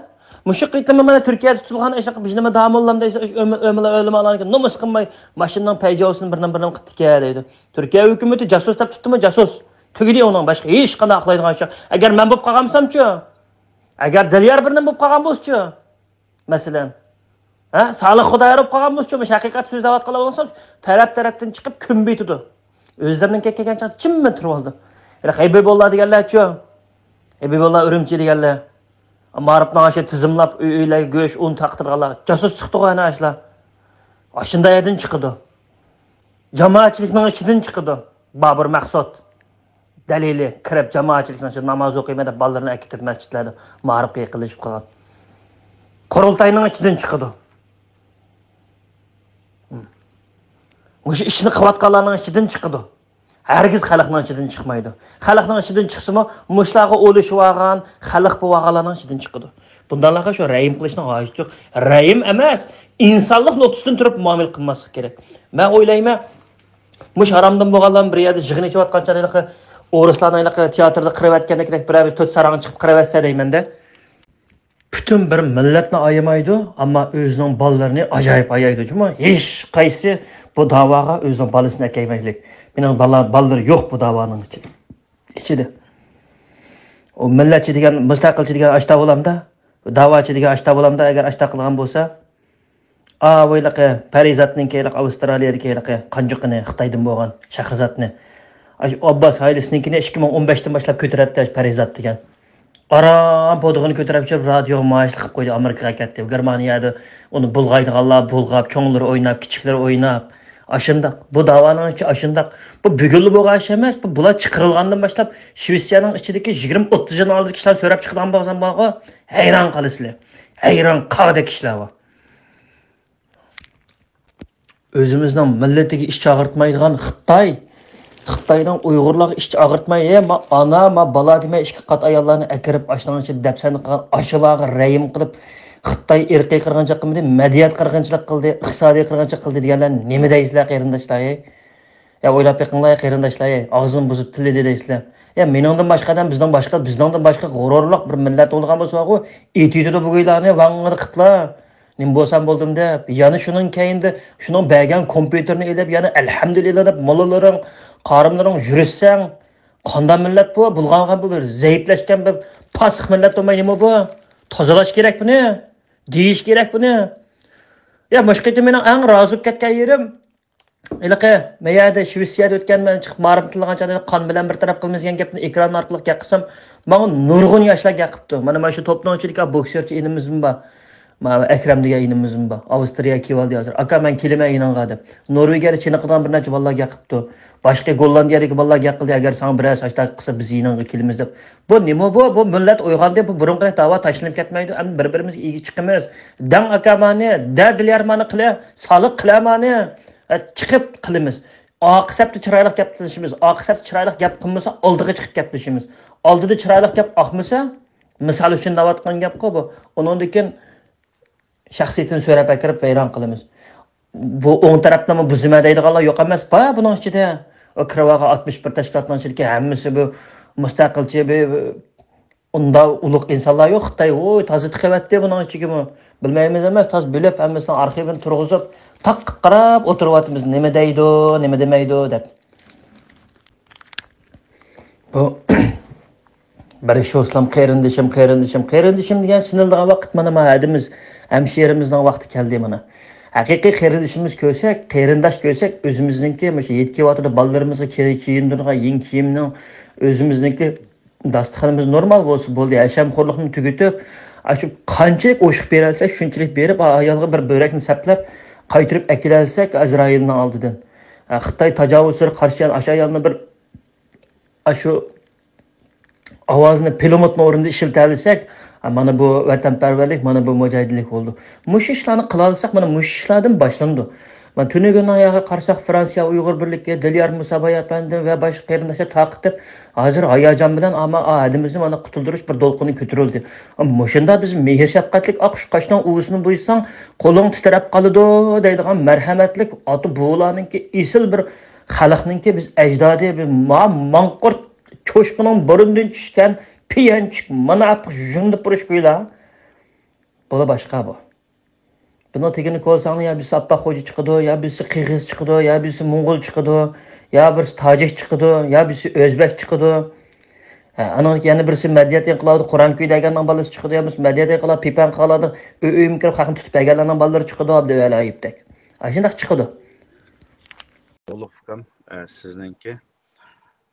مۇشۇ قېتىممۇ مانا تۈركىيەدە تۇتۇلغان ئاشۇ بىزنىمۇ داموللام دەيسە، ئۆمە-، ئۆمىلا ئۆلىمالارنىڭكى نومۇس قىلماي، ماشىنىنىڭ پەيجاۋسىنى بىرنىڭ بىرنىڭ قىپتىكەن دەيدۇ. تۈركىيە ھۆكۈمىتى جاسۇس دەپ تۇتتىمۇ، جاسۇس. تۈگىدى ئۇنىڭ، باشقا ھېچقانداق ئاقلايدىغان ئىش يوق. ئەگەر مەن بولۇپ قالغانمىسامچۇ؟ ئەگەر دىليار بىرنېم بولۇپ قالغان بولسىچۇ؟ مەسىلەن، ھە، سالىھ خۇدايار بولۇپ قالغان بولسىچۇ؟ مۇشۇ ھەقىقەت سۆزلەۋاتقانلار بولسا، تەرەپ-تەرەپتىن چىقىپ كۆمبىيتىدۇ. ئۆزلىرىنىڭكى كەلگەن چاغدا چىممە تۇرۇۋالىدۇ. ھېلىقى ھەبىبۇللا دېگەنلەرچۇ؟ ھەبىبۇللا ئۈرۈمچى دېگەنلەر. مائارىپنىڭ ئاشۇ تىزىملاپ، ئۆي-، ئۆيلەرگە گۆش، ئۇن تارقىتىدىغانلار. جاسۇس چىقتىغۇ ئەنە ئاشۇلار. ئاشۇنداق يەردىن چىقىدۇ. جامائەتچىلىكنىڭ ئىچىدىن چىقىدۇ. بابۇر مەخسۇت. دەلىلى، كىرىپ جامائەتچىلىكنىڭ ئىچىدە ناماز ئوقۇيمەن دەپ بالىلىرىنى ئەكېتىپ مەسچىتلەردە مائارىپقا يېقىنلىشىپ قالغان. قۇرۇلتاينىڭ ئىچىدىن چىقىدۇ. مۇشۇ ئىشنى قىلىۋاتقانلارنىڭ ئىچىدىن چىقىدۇ. ھەرگىز خەلقنىڭ ئىچىدىن چىقمايدۇ. خەلقنىڭ ئىچىدىن چىقسىمۇ، مۇشۇلارغا ئولىشىۋالغان، خەلق بولۇۋالغانلارنىڭ ئىچىدىن چىقىدۇ. بۇنداقلارغا شۇ رەھىم قىلىشنىڭ ھاجىتى يوق. رەھىم ئەمەس، ئىنسانلىق نۇقتىسىدىن تۇرۇپ مۇئامىلە قىلماسلىق كېرەك. مەن ئويلايمەن، مۇشۇ ھارامدىن بولغانلار بىر يەردە يىغىن ئېچىۋاتقان چاغدا، ئورۇسلارنىڭ ھېلىقى تىياتىردا قىرىۋەتكەندەك بىرەر بىر تۆت ساراڭ چىقىپ قىرىۋەتسە دەيمەن-دە. پۈتۈن بىر مىللەتنى ئايىمايدۇ، ئەمما ئۆزىنىڭ بالىلىرىنى ئاجايىپ ئايايدۇ. جۇمۇ ھېچ قايسى بۇ داۋاغا ئۆزىنىڭ بالىسىنى ئەكەلمەيلىك. مېنىڭ بالا-، بالىلىرى يوق بۇ داۋانىڭ ئىچىدە. ئىچىدە. ئۇ مىللەتچى دېگەن، مۇستەقىلچى دېگەن ئاشتا بولامدا، داۋاچى دېگەن ئاشتا بولامدا، ئەگەر ئاشتا قىلغان بولسا، ئاۋۇ ھېلىقى پەرىزاتنىڭكى، ھېلىقى ئاۋسترالىيەدىكى ھېلىقى قانجۇقىنى، خىتايدىن بولغان شەھرىزاتنى. ئاشۇ ئابباس ھايلىسىنىڭكىنى ئىككى مىڭ ئون بەشتىن باشلاپ كۆتۈرەتتى، ئاشۇ پەرىزات دېگەن. ئاران پودىغىنى كۆتۈرۈپ چىقىپ، رادىيوغا مائاشلىق قىلىپ قويدى، ئامېرىكىغا كەتتى. گېرمانىيەدە ئۇنى بۇلغايدىغانلار بۇلغاپ، چوڭلىرى ئويناپ، كىچىكلىرى ئويناپ. ئاشۇنداق. بۇ داۋانىڭ ئىچى ئاشۇنداق. بۇ بۈگۈنلا بولغان ئىش ئەمەس. بۇ، بۇلار چىقىرىلغاندىن باشلاپ، شىۋېتسىيەنىڭ ئىچىدىكى يىگىرمە ئوتتۇز يىلنىڭ ئالدىدىكى ئىشلارنى سۆرەپ چىقىدىغان بولسام بارغۇ، ھەيران قالىسىلەر. ھەيران قالغۇدەك ئىشلار بار. ئۆزىمىزنىڭ مىللىتىگە ئىچ ئاغرىتمايدىغان خىتاي، خىتاينىڭ ئۇيغۇرلارغا ئىچ ئاغرىتماي، ھە، ما ئانا، ما بالا دېمەي، ئىككى قات ئاياللارنى ئەكىرىپ، ئاشۇنىڭ ئىچىدە دەپسەندە قىلغان ئاشۇلارغا رەھىم قىلىپ، خىتاي ئىرقىي قىرغىنچىلىق قىلمىدى، مەدەنىيەت قىرغىنچىلىق قىلدى، ئىقتىسادىي قىرغىنچىلىق قىلدى دېگەنلەرنى نېمە دەيسىلەر، قېرىنداشلار؟ يا ئويلاپ بېقىڭلار، قېرىنداشلار، ئاغزىنى بۇزۇپ تىللىدى دەيسىلەر. يا مېنىڭدىن باشقا ئادەم، بىزنىڭ باشقا، بىزنىڭدىن باشقا غۇرۇرلۇق بىر مىللەت بولىدىغان بولسا، ئۇ ئېتىۋېتىدۇ بۇ گۇيلارنى، ۋاڭڭىدە قىپلا. نېمە بولسام بولدۇم دەپ، يەنە شۇنىڭ كەينىدە شۇنىڭ بەرگەن كومپيۇتېرىنى ئېلىپ، يەنە ئەلھەمدۇلىللا دەپ موللىلىرىڭ، قارىملىرىڭ يۈرۈشسەڭ، قانداق مىللەت بۇ؟ بۇلغانغان بۇ بىر زەئىپلەشكەن بىر پاسىق مىللەت بولماي نېمە بۇ؟ تازىلاش كېرەك بۇنى. دېيىش كېرەك بۇنى. يا، مۇشۇ قېتىم مېنىڭ ئەڭ رازى بولۇپ كەتكەن يېرىم، ھېلىقى مەيەدە شىۋېتسىيەدە ئۆتكەن، مەن چىقىپ مائارىپنى تىللىغان چاغدا قان بىلەن بىر تەرەپ قىلىمىز دېگەن گەپنى ئېكران ئارقىلىق گەپ قىلسام، ماڭا نۇرغۇن ياشلار گەپ قىپتۇ. مانا، مانا شۇ توپنىڭ ئىچىدىكى بوكسېرچى ئىنىمىزمۇ بار. مانا ئەكرەم دېگەن ئىنىمىزمۇ بار. ئاۋسترىيەگە كېلىۋالدى ھازىر. «ئاكا، مەن كېلىمەن يېنىڭغا» دەپ. نورۋېگىيەدە چېنىقىدىغان بىر نەچچە بالىلار گەپ قىپتۇ. باشقا گوللاندىيەدىكى بالىلار گەپ قىلدى، «ئەگەر ساڭا بىرەر ئاشتاق قىلسا، بىز يېنىڭغا كېلىمىز» دەپ. بۇ نېمە بۇ؟ بۇ مىللەت ئويغاندى، بۇ بۇرۇنقىدەك داۋا تاشلىنىپ كەتمەيدۇ. ئەمدى بىر-بىرىمىزگە ئىگە چىقىمىز. دەڭ ئاكا مانى، دە دىليار مانى قىلە، سالىق قىلە مانى. ئە، چىقىپ قىلىمىز. ئاقىسەپتە چىرايلىق گەپلىشىمىز. ئاقىسەپتە چىرايلىق گەپ قىلمىسا، ئالدىغا چىقىپ گەپلىشىمىز. ئالدىدا چىرايلىق گەپ ئاقمىسا، مىسال ئۈچۈن دەۋاتقان گەپقۇ بۇ. ئۇنىڭدىن كېيىن شەخسىيىتىنى سۆرەپ ئەكىرىپ ۋەيران قىلىمىز. بۇ ئوڭ تەرەپنىمۇ بۇزىمەن دەيدىغانلار يوق ئەمەس. بار بۇنىڭ ئىچىدە. ئۇ كىرىۋالغان ئاتمىش بىر تەشكىلاتنىڭ ئىچىدىكى ھەممىسى بۇ مۇستەقىلچى، بۇ، بۇ ئۇنداق ئۇلۇغ ئىنسانلار يوق. خىتاي ۋوي تازا تىقىۋەتتى بۇنىڭ ئىچىگىمۇ. بىلمەيمىز ئەمەس، تازا بۆلۈپ ھەممىسىنىڭ ئارخىۋىنى تۇرغۇزۇپ، تاققا قاراپ ئولتۇرۇۋاتىمىز، نېمە دەيدۇ، نېمە دېمەيدۇ دەپ. بۇ بىر شۇ ئىسلام قېرىندىشىم، قېرىندىشىم، قېرىندىشىم دېگەن سىنىلىدىغان ۋاقىت مانا، مانا ھەدىمىز، ھەمشىرىمىزنىڭ ۋاقتى كەلدى مانا. ھەقىقىي قېرىندىشىمىز كۆرسەك، قېرىنداش كۆرسەك، ئۆزىمىزنىڭكى مۇشۇ يېتىپ كېلىۋاتىدۇ، بالىلىرىمىزغا كىي-، كىيىندۈرىدىغان يېڭى كىيىمنىڭ، ئۆزىمىزنىڭكى داستىخىنىمىز نورمال بولسا بولدى. ھەشەمخورلۇقنى تۈگىتىپ، ئاشۇ قانچىلىك ئوشۇق بېرەلسەك، شۇنچىلىك بېرىپ، ئا-، ئايالغا بىر بۆرەكنى سەپلەپ، قايتۇرۇپ ئەكېلەلسەك ئەزرائىلنىڭ ئالدىدىن. ئە، خىتاي تاجاۋۇزچىلىرىغا قارشى ئاشۇ ئايالنى بىر، ئاشۇ ئاۋازنى پىلىموتنىڭ ئورنىدا ئىشلىتەلىسەك، ئا، مانا بۇ ۋەتەنپەرۋەرلىك، مانا بۇ مۇجاھىدلىك بولىدۇ. مۇشۇ ئىشلارنى قىلالىساق، مانا مۇشۇ ئىشلاردىن باشلىنىدۇ. مانا تۈنۈگۈننىڭ ياغا قارىساق، فرانسىيە ئۇيغۇر بىرلىكى، دىليار مۇساباي ئەپەندىم ۋە باشقا قېرىنداشلار تارقىتىپ، ھازىر ھاياجان بىلەن ئاما ئا ھەدىمىزنى مانا قۇتۇلدۇرۇش بىر دولقۇنى كۆتۈرۈلدى. مۇشۇنداق بىز مېھىر شەپقەتلىك ئاققۇچ قاشنىڭ ئۇۋىسىنى بۇيساڭ، قولۇڭ تىترەپ قالىدۇ دەيدىغان مەرھەمەتلىك ئاتا بوۋىلارنىڭكى ئېسىل بىر خەلقنىڭكى بىز ئەجدادى، بىز ما-، ماڭقۇرت چوشقىنىڭ بۇرنىدىن چۈشكەن پىيەنچۈك، مانا ئاپىق ژۇندىپۇرۇش كويلا. بۇلا باشقا بۇ. بۇنىڭ تېگىنى كولساڭلار يا بىرسى ئاپپاق خوجا چىقىدۇ، يا بىرسى قىرغىز چىقىدۇ، يا بىرسى موڭغۇل چىقىدۇ، يا بىرسى تاجىك چىقىدۇ، يا بىرسى ئۆزبەك چىقىدۇ. ھە، ئانىڭ يەنە بىرسى مەدەنىيەت ئىنقىلابىدا قورانكۈي دەگەننىڭ بالىسى چىقىدۇ، يا بىرسى مەدەنىيەت ئىنقىلابى پىپەنخالاردا ئۆي-ئۆيۈمگە كىرىپ خەقنى تۇتۇپ بەرگەنلەرنىڭ بالىلىرى چىقىدۇ، ئابدۇۋەلى ئايۇپتەك. ئاشۇنداق چىقىدۇ. ئۇلۇغ ئۇكام، ئە، سىزنىڭكى،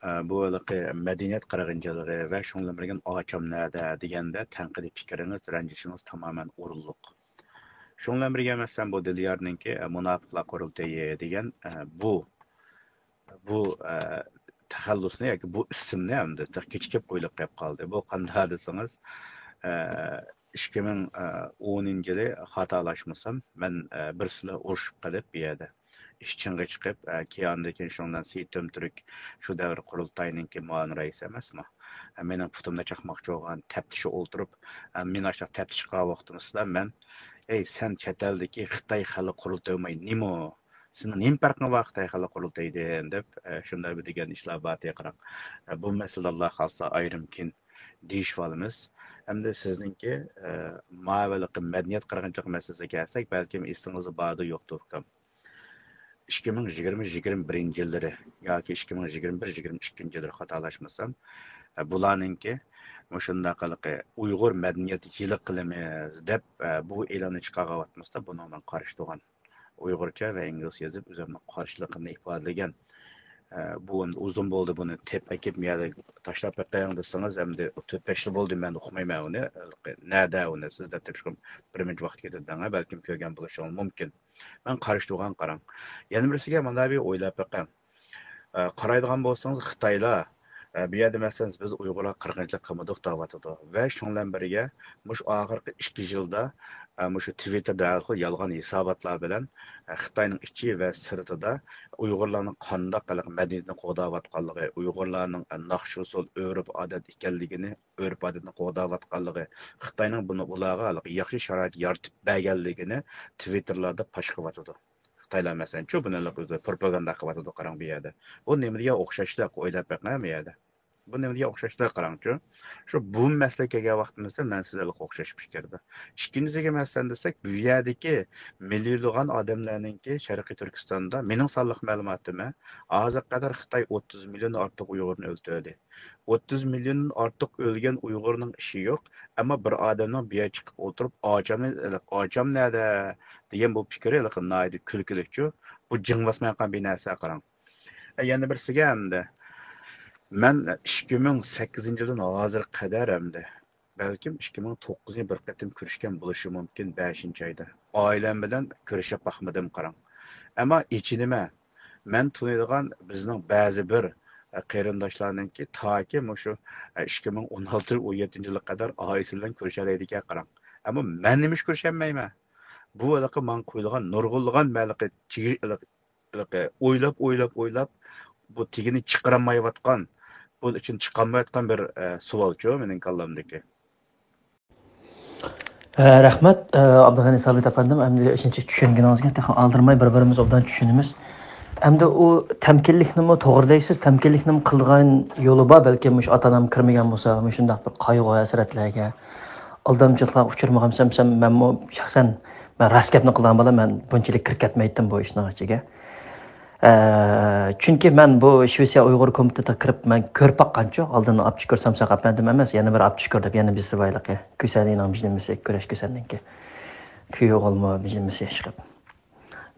ئە، بۇ ھېلىقى مەدەنىيەت قىرغىنچىلىقى ۋە شۇنىڭ بىلەن بىرگە ئاچام نەدە دېگەندە تەنقىدىي پىكرىڭىز، رەنجىشىڭىز تامامەن ئورۇنلۇق. شۇنىڭ بىلەن بىرگە، مەسىلەن، بۇ دىليارنىڭكى، ئە، مۇناپىقلار قۇرۇلتىيى دېگەن، ئە، بۇ، بۇ، ئە، تەخەللۇسنى ياكى بۇ ئىسىمنى ئەمدى تېخى كېچىكىپ قويۇلۇپ قېلىپ قالدى. بۇ قانداق دېسىڭىز، ئە، ئىككى مىڭ ئونىنچى يىلى خاتالاشمىسام، مەن، ئە، بىرسى بىلەن ئۇرۇشۇپ قېلىپ بۇ يەردە. ئىش چىڭغا چىقىپ، ئە، كېيىن ئاندىن كېيىن شۇنىڭ بىلەن سېيىت تۈرك شۇ دەۋر قۇرۇلتاينىڭكى مۇئاۋىن رەئىسى ئەمەسمۇ؟ ئە، مېنىڭ پۇتۇمدا چاقماقچى بولغان تەپتىشى ئولتۇرۇپ، ئە، مېنى ئاشۇنداق تەپتىش قىلغان ۋاقتىمىزدا مەن، «ئەي، سەن چەت ئەلدىكى خىتاي خەلق قۇرۇلتىيى بولماي نېمە؟ سېنىڭ نېمە پەرقىڭ بار خىتاي خەلق قۇرۇلتىيىدىن؟» دەپ، ئە، شۇنداق بىر دېگەن ئىشلار بار، قاراڭ. ئە، بۇ مەسىلىدە ئاللا خالىسا ئايرىم كېيىن دېيىشىۋالىمىز. ئەمدى سىزنىڭكى، ئە، ماۋۇ ھېلىقى مەدەنىيەت قىرغىنچىلىقى مەسىلىسىگە كەلسەك، بەلكىم ئېسىڭىزدە باردۇ يوقتۇ ئۇكام. ئىككى مىڭ يىگىرمە، يىگىرمە بىرىنچى يىللىرى ياكى ئىككى مىڭ يىگىرمە بىر، يىگىرمە ئىككىنچى يىللىرى خاتالاشمىسام، ئە، بۇلارنىڭكى مۇشۇنداق ھېلىقى ئۇيغۇر مەدەنىيەت يىلى قىلىمىز دەپ، ئە، بۇ ئېلاننى چىقارغانتىمىزدا بۇنىڭغا مەن قارشى تۇرغان. ئۇيغۇرچە ۋە ئىنگلىزچە يېزىپ ئۆزۈمنىڭ قارشىلىقىمنى ئىپادىلىگەن. ئە، بۇ ئەمدى ئۇزۇن بولدى، بۇنى تېپ ئەكىپ مۇ يەردە تاشلاپ بېقىڭ دېسىڭىز، ئەمدى تۆت بەش يىل بولدى، مەن ئۇقمايمەن ئۇنى. نەدە ئۇنى سىز دەپ تېپىشقا بىر مۇنچە ۋاقىت كېتىدۇ، بەلكىم كۆرگەن بولۇشىڭىز مۇمكىن. مەن قارشى تۇرغان قاراڭ. يەنە بىرسىگە مانا بىر ئويلاپ بېقىڭ. ئە، قارايدىغان بولسىڭىز، خىتايلار، ئە، بۇ يەردە، مەسىلەن، بىز ئۇيغۇرلار قىرغىنچىلىق قىلمىدۇق دەۋاتىدۇ. ۋە شۇنىڭ بىلەن بىرگە، مۇشۇ ئاخىرقى ئىككى يىلدا، ئە، مۇشۇ تىۋىتتېردا ھەر خىل يالغان ھېساباتلار بىلەن، ئە، خىتاينىڭ ئىچى ۋە سىرتىدا ئۇيغۇرلارنىڭ قانداق قىلىپ مەدەنىيىتىنى قوغداۋاتقانلىقى، ئۇيغۇرلارنىڭ، ئە، ناخشا-ئۇسسۇل، ئۆرپ-ئادەت ئىكەنلىكىنى، ئۆرپ-ئادەتنى قوغداۋاتقانلىقى، خىتاينىڭ بۇنى ئۇلارغا ھېلىقى ياخشى شارائىت يارىتىپ بەرگەنلىكىنى تىۋىتتېرلاردا پاش قىلىۋاتىدۇ. خىتايلار، مەسىلەن، شۇ بۇنى ھېلىقى ئۆزى پروپاگاندا قىلىۋاتىدۇ، قاراڭ بۇ يەردە. بۇ نېمە دېگەن ئوخشاشلىق، ئويلاپ بېقىڭ بۇ يەردە. بۇ نېمە دېگەن ئوخشاشلىق، قاراڭچۇ. شۇ بۇ مەسىلىگە كەلگەن ۋاقتىمىزدا مەن سىز ھېلىقى ئوخشاش پىكىردە. ئىككىنچىسىگە، مەسىلەن، دېسەك، بۇ يەردىكى مىليونلىغان ئادەملەرنىڭكى شەرقىي تۈركىستاندا، مېنىڭ سانلىق مەلۇماتىم، ھازىرغا قەدەر خىتاي ئوتتۇز مىليون ئارتۇق ئۇيغۇرنى ئۆلتۈردى. ئوتتۇز مىليوندىن ئارتۇق ئۆلگەن ئۇيغۇرنىڭ ئىشى يوق، ئەمما بىر ئادەمنىڭ بۇ يەرگە چىقىپ ئولتۇرۇپ، «ئاچام، ئاچام نەدە؟» دېگەن بۇ پىكرى ھېلىقى ناھايىتى كۈلكىلىكچۇ. بۇ جىڭ باسمايقان بىر نەرسە، قاراڭ. ئە، يەنە بىرسىگە ئەمدى، مەن ئىككى مىڭ سەككىزىنچى يىلدىن ھازىرغا قەدەر ئەمدى بەلكىم ئىككى مىڭ توققۇزىنچى بىر قېتىم كۆرۈشكەن بولۇشى مۇمكىن، بەشىنچى ئايدا. ئائىلەم بىلەن كۆرۈشۈپ باقمىدىم، قاراڭ. ئەمما ئېچىنىمەن، مەن تونۇيدىغان بىزنىڭ بەزى بىر، ئە، قېرىنداشلارنىڭكى تاكى مۇشۇ، ئە، ئىككى مىڭ ئون ئالتىنچى، ئون يەتتىنچى يىلغا قەدەر ئائىلىسى بىلەن كۆرۈشەلەيدىكەن، قاراڭ. ئەمما مەن نېمىشقا كۆرۈشەلمەيمەن؟ بۇ ھېلىقى ماڭا قويۇلغان نۇرغۇنلىغان مەلىقى چىگىش، ھېلىقى ئويلاپ، ئويلاپ، ئويلاپ، بۇ تېگىنى چىقىرالمايۋاتقان، بۇ ئىچىنى چىقالمايۋاتقان بىر، ئە، سوئالچۇ مېنىڭ كاللامدىكى. ئە، رەھمەت، ئە، ئابدۇغېنى سابىت ئەپەندىم، ئەمدى شۇنچە چۈشەنگىنىڭىزگە تېخى ئالدىرىماي بىر-بىرىمىز ئوبدان چۈشىنىمىز. ئەمدى ئۇ تەمكىنلىكنىمۇ توغرا دەيسىز، تەمكىنلىكنىمۇ قىلىدىغان يولى بار، بەلكىم مۇشۇ ئاتا-ئانام كىرمىگەن بولسا، مۇشۇنداق بىر قايغۇ-ھەسرەتلەرگە، ئالدامچىلىقلارغا ئۇچرىمىغان بولسام، مەنمۇ شەخسەن، مەن راست گەپنى قىلىدىغان بالا، مەن بۇنچىلىك كىرىپ كەتمەيتتىم بۇ ئىشنىڭ ئىچىگە. ئە، چۈنكى مەن بۇ شىۋېتسىيە ئۇيغۇر كومىتېتىغا كىرىپ، مەن كۆرۈپ باققانچۇ، ئالدىن ئابدۇشۈكۈر سامساق ئەپەندىم ئەمەس، يەنە بىر ئابدۇشۈكۈر دەپ، يەنە بىرسى بار ھېلىقى، كۈسەنىنىڭ بىجىمىسى، كۈرەش كۈسەننىڭكى، كۈيئوغۇلمۇ بىجىمىسى ئىشقىپ.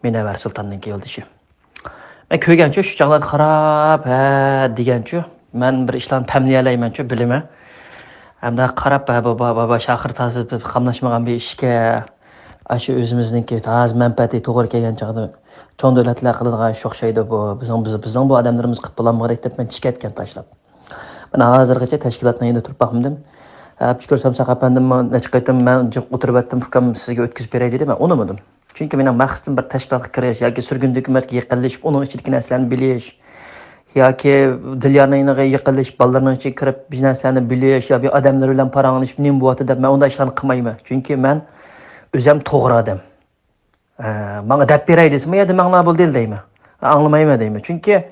مۇنەۋۋەر سۇلتاننىڭكى يولدىشى. مەن كۆرگەنچۇ، شۇ چاغلاردا قاراپ، ھە دېگەنچۇ، مەن بىر ئىشلارنى پەملىيەلەيمەنچۇ، بىلىمەن. ئەمدى قاراپ، ھە، بابا، بابا، شاخىر تازا بىر قاملاشمىغان بىر ئىشكەن. ئاشۇ ئۆزىمىزنىڭكى تازا مەنپەئەتى توغرا كەلگەن چاغدا چوڭ دۆلەتلەر قىلىدىغان ئىش ئوخشايدۇ بۇ. بىزنىڭ، بىز، بىزنىڭ بۇ ئادەملىرىمىز قىلىپ بولالمىغۇدەك دەپ مەن چىقىۋەتكەن تاشلاپ. مەن ھازىرغىچە تەشكىلاتنىڭ يېنىدا تۇرۇپ باقمىدىم. ئابدۇشۈكۈر سامساق ئەپەندىممۇ نەچچە قېتىم مەن جىق ئولتۇرۇۋەتتىم، ئۇكام سىزگە ئۆتكۈزۈپ بېرەي دېدى، مەن ئۇنىمىدىم. چۈنكى مېنىڭ مەقسىتىم بىر تەشكىلاتقا كىرىش ياكى سۈرگۈندە ھۆكۈمەتكە يېقىنلىشىپ، ئۇنىڭ ئىچىدىكى نەرسىلەرنى بىلىش ياكى دىليارنىڭ يېنىغا يېقىنلىشىپ، بالىلىرىنىڭ ئىچىگە كىرىپ، بىر نەرسىلەرنى بىلىش يا بىر ئادەملەر بىلەن پاراڭلىشىپ، نېمە بولۇۋاتىدۇ دەپ، مەن ئۇنداق ئىشلارنى قىلمايمەن. چۈنكى مەن ئۆزۈم توغرا ئادەم. ئە، ماڭا دەپ بېرەي دېسىمۇ، يا دېمەڭلار بولدى دەيمەن. ئاڭلىمايمەن دەيمەن. چۈنكى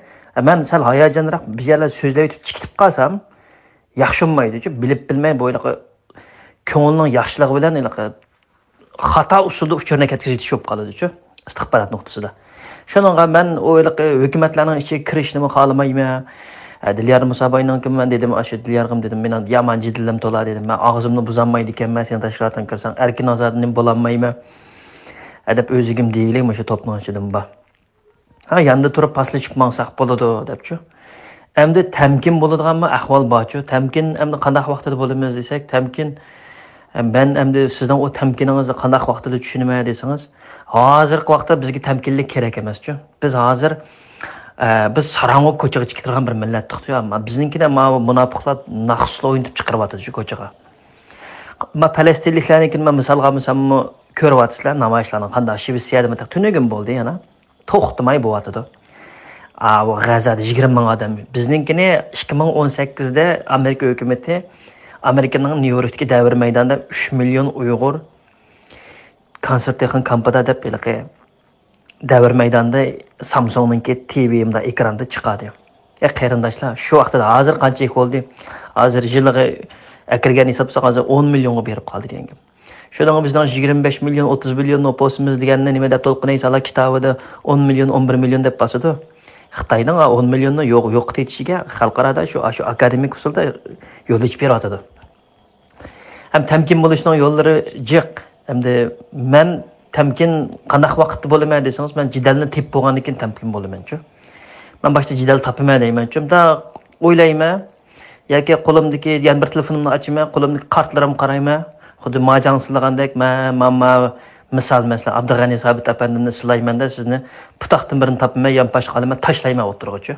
مەن سەل ھاياجانراق بىر يەرلەر سۆزلەپ ئۆتۈپ چىقىپ قالسام، ياخشى بولمايدۇچۇ. بىلىپ بىلمەي بۇ ھېلىقى كۆڭۈلنىڭ ياخشىلىقى بىلەن ھېلىقى خاتا ئۇسۇلدا ئۇچۇرنى كەتكۈزۈۋېتىش بولۇپ قالىدۇچۇ، ئىستىخبارات نۇقتىسىدا. شۇنىڭغا مەن ئۇ ھېلىقى ھۆكۈمەتلەرنىڭ ئىچىگە كىرىشنىمۇ خالىمايمەن. ئە، دىليار مۇساباينىڭكىمۇ مەن دېدىم، ئاشۇ دىليارغىمۇ دېدىم، مېنىڭ يامان جېدىلىم تولا دېدىم. مەن ئاغزىمنى بۇزالمايدىكەنمەن، سېنىڭ تەشكىلاتىڭغا كىرسەڭ ئەركىن ئازادىنى بولالمايمەن. ئە، دەپ ئۆزۈگىمۇ دېيىلى، مۇشۇ توپنىڭ ئىچىدىمۇ بار. ھە، ياندا تۇرۇپ پاسلىشىپ ماڭساق بولىدۇ، دەپچۇ. ئەمدى تەمكىن بولىدىغانمۇ ئەھۋال بارچۇ. تەمكىن ئەمدى قانداق ۋاقتىدا بولىمىز دېسەك، تەمكىن، ئە، مەن ئەمدى سىزنىڭ ئۇ تەمكىنىڭىزنى قانداق ۋاقتىدا چۈشىنىمەن دېسىڭىز، ھازىرقى ۋاقىتتا بىزگە تەمكىنلىك كېرەك ئەمەسچۇ. بىز ھازىر، ئە، بىز ساراڭ بولۇپ كوچىغا چىقىدىغان بىر مىللەتتۇقچۇ. ئەمما بىزنىڭكىنى ماۋۇ مۇناپىقلار ناخشىسىلا ئوينىتىپ چىقىرىۋاتىدۇچۇ كوچىغا. ما پەلەستىنلىكلەرنىڭكىنى مەن مىسالغا ئالمىساممۇ، كۆرۈۋاتىسىلەر نامايىشلارنى قانداق شىۋېتسىيەدىمۇ تۈنۈگۈن بولدى يەنە. توختىماي بولۇۋاتىدۇ. ئاۋۇ غەززەدە يىگىرمە مىڭ ئادەم. بىزنىڭكىنى ئىككى مىڭ ئون سەككىزدە ئامېرىكا ھۆكۈمىتى ئامېرىكىنىڭ نيۇ يوركتىكى دەۋر مەيدانىدا ئۈچ مىليون ئۇيغۇر كونسېنترېتسىيە كامپىدا دەپ ھېلىقى دەۋر مەيدانىدا سامسۇڭنىڭكى تىۋى مۇنداق ئېكراندا چىقاردى. ئە، قېرىنداشلار، شۇ ۋاقىتتا ھازىر قانچىلىك بولدى؟ ھازىر يىلىغا ئەكىرگەن ھېسابلىساق، ھازىر ئون مىليونغا بېرىپ قالدى دېگەن گەپ. شۇنىڭغا بىزنىڭ يىگىرمە بەش مىليون، ئوتتۇز مىليون نوپۇسىمىز دېگەننى نېمە دەپ تولقۇن ئەيسالا كىتابىدا ئون مىليون، ئون بىر مىليون دەپ باسىدۇ. خىتاينىڭ ئون مىليوننى يوق، يوقىتىۋېتىشىگە خەلقئارادا شۇ، شۇ ئاكادېمىك ئۇسۇلدا يول ئېچىپ بېرىۋاتىدۇ. ھەم تەمكىن بولۇشنىڭ يوللىرى جىق. ئەمدى مەن تەمكىن قانداق ۋاقىتتا بولىمەن دېسىڭىز، مەن جېدەلنى تېپىپ بولغاندىن كېيىن تەمكىن بولىمەنچۇ. مەن باشتا جېدەل تاپىمەن دەيمەنچۇ. مۇنداق ئويلايمەن. ياكى قولۇمدىكى يەنە بىر تېلېفونۇمنى ئاچىمەن، قولۇمدىكى كارتىلىرىمغا قارايمەن. خۇددى ماجاڭ سىلىغاندەك، مەن، ماما، مىسال، مەسىلەن، ئابدۇغەنى سابىت ئەپەندىمنى سىلايمەن-دە، سىزنى پۇتاقتىن بىرنى تاپىمەن، يانپاشقا ئالىمەن، تاشلايمەن ئوتتۇرىغىچۇ.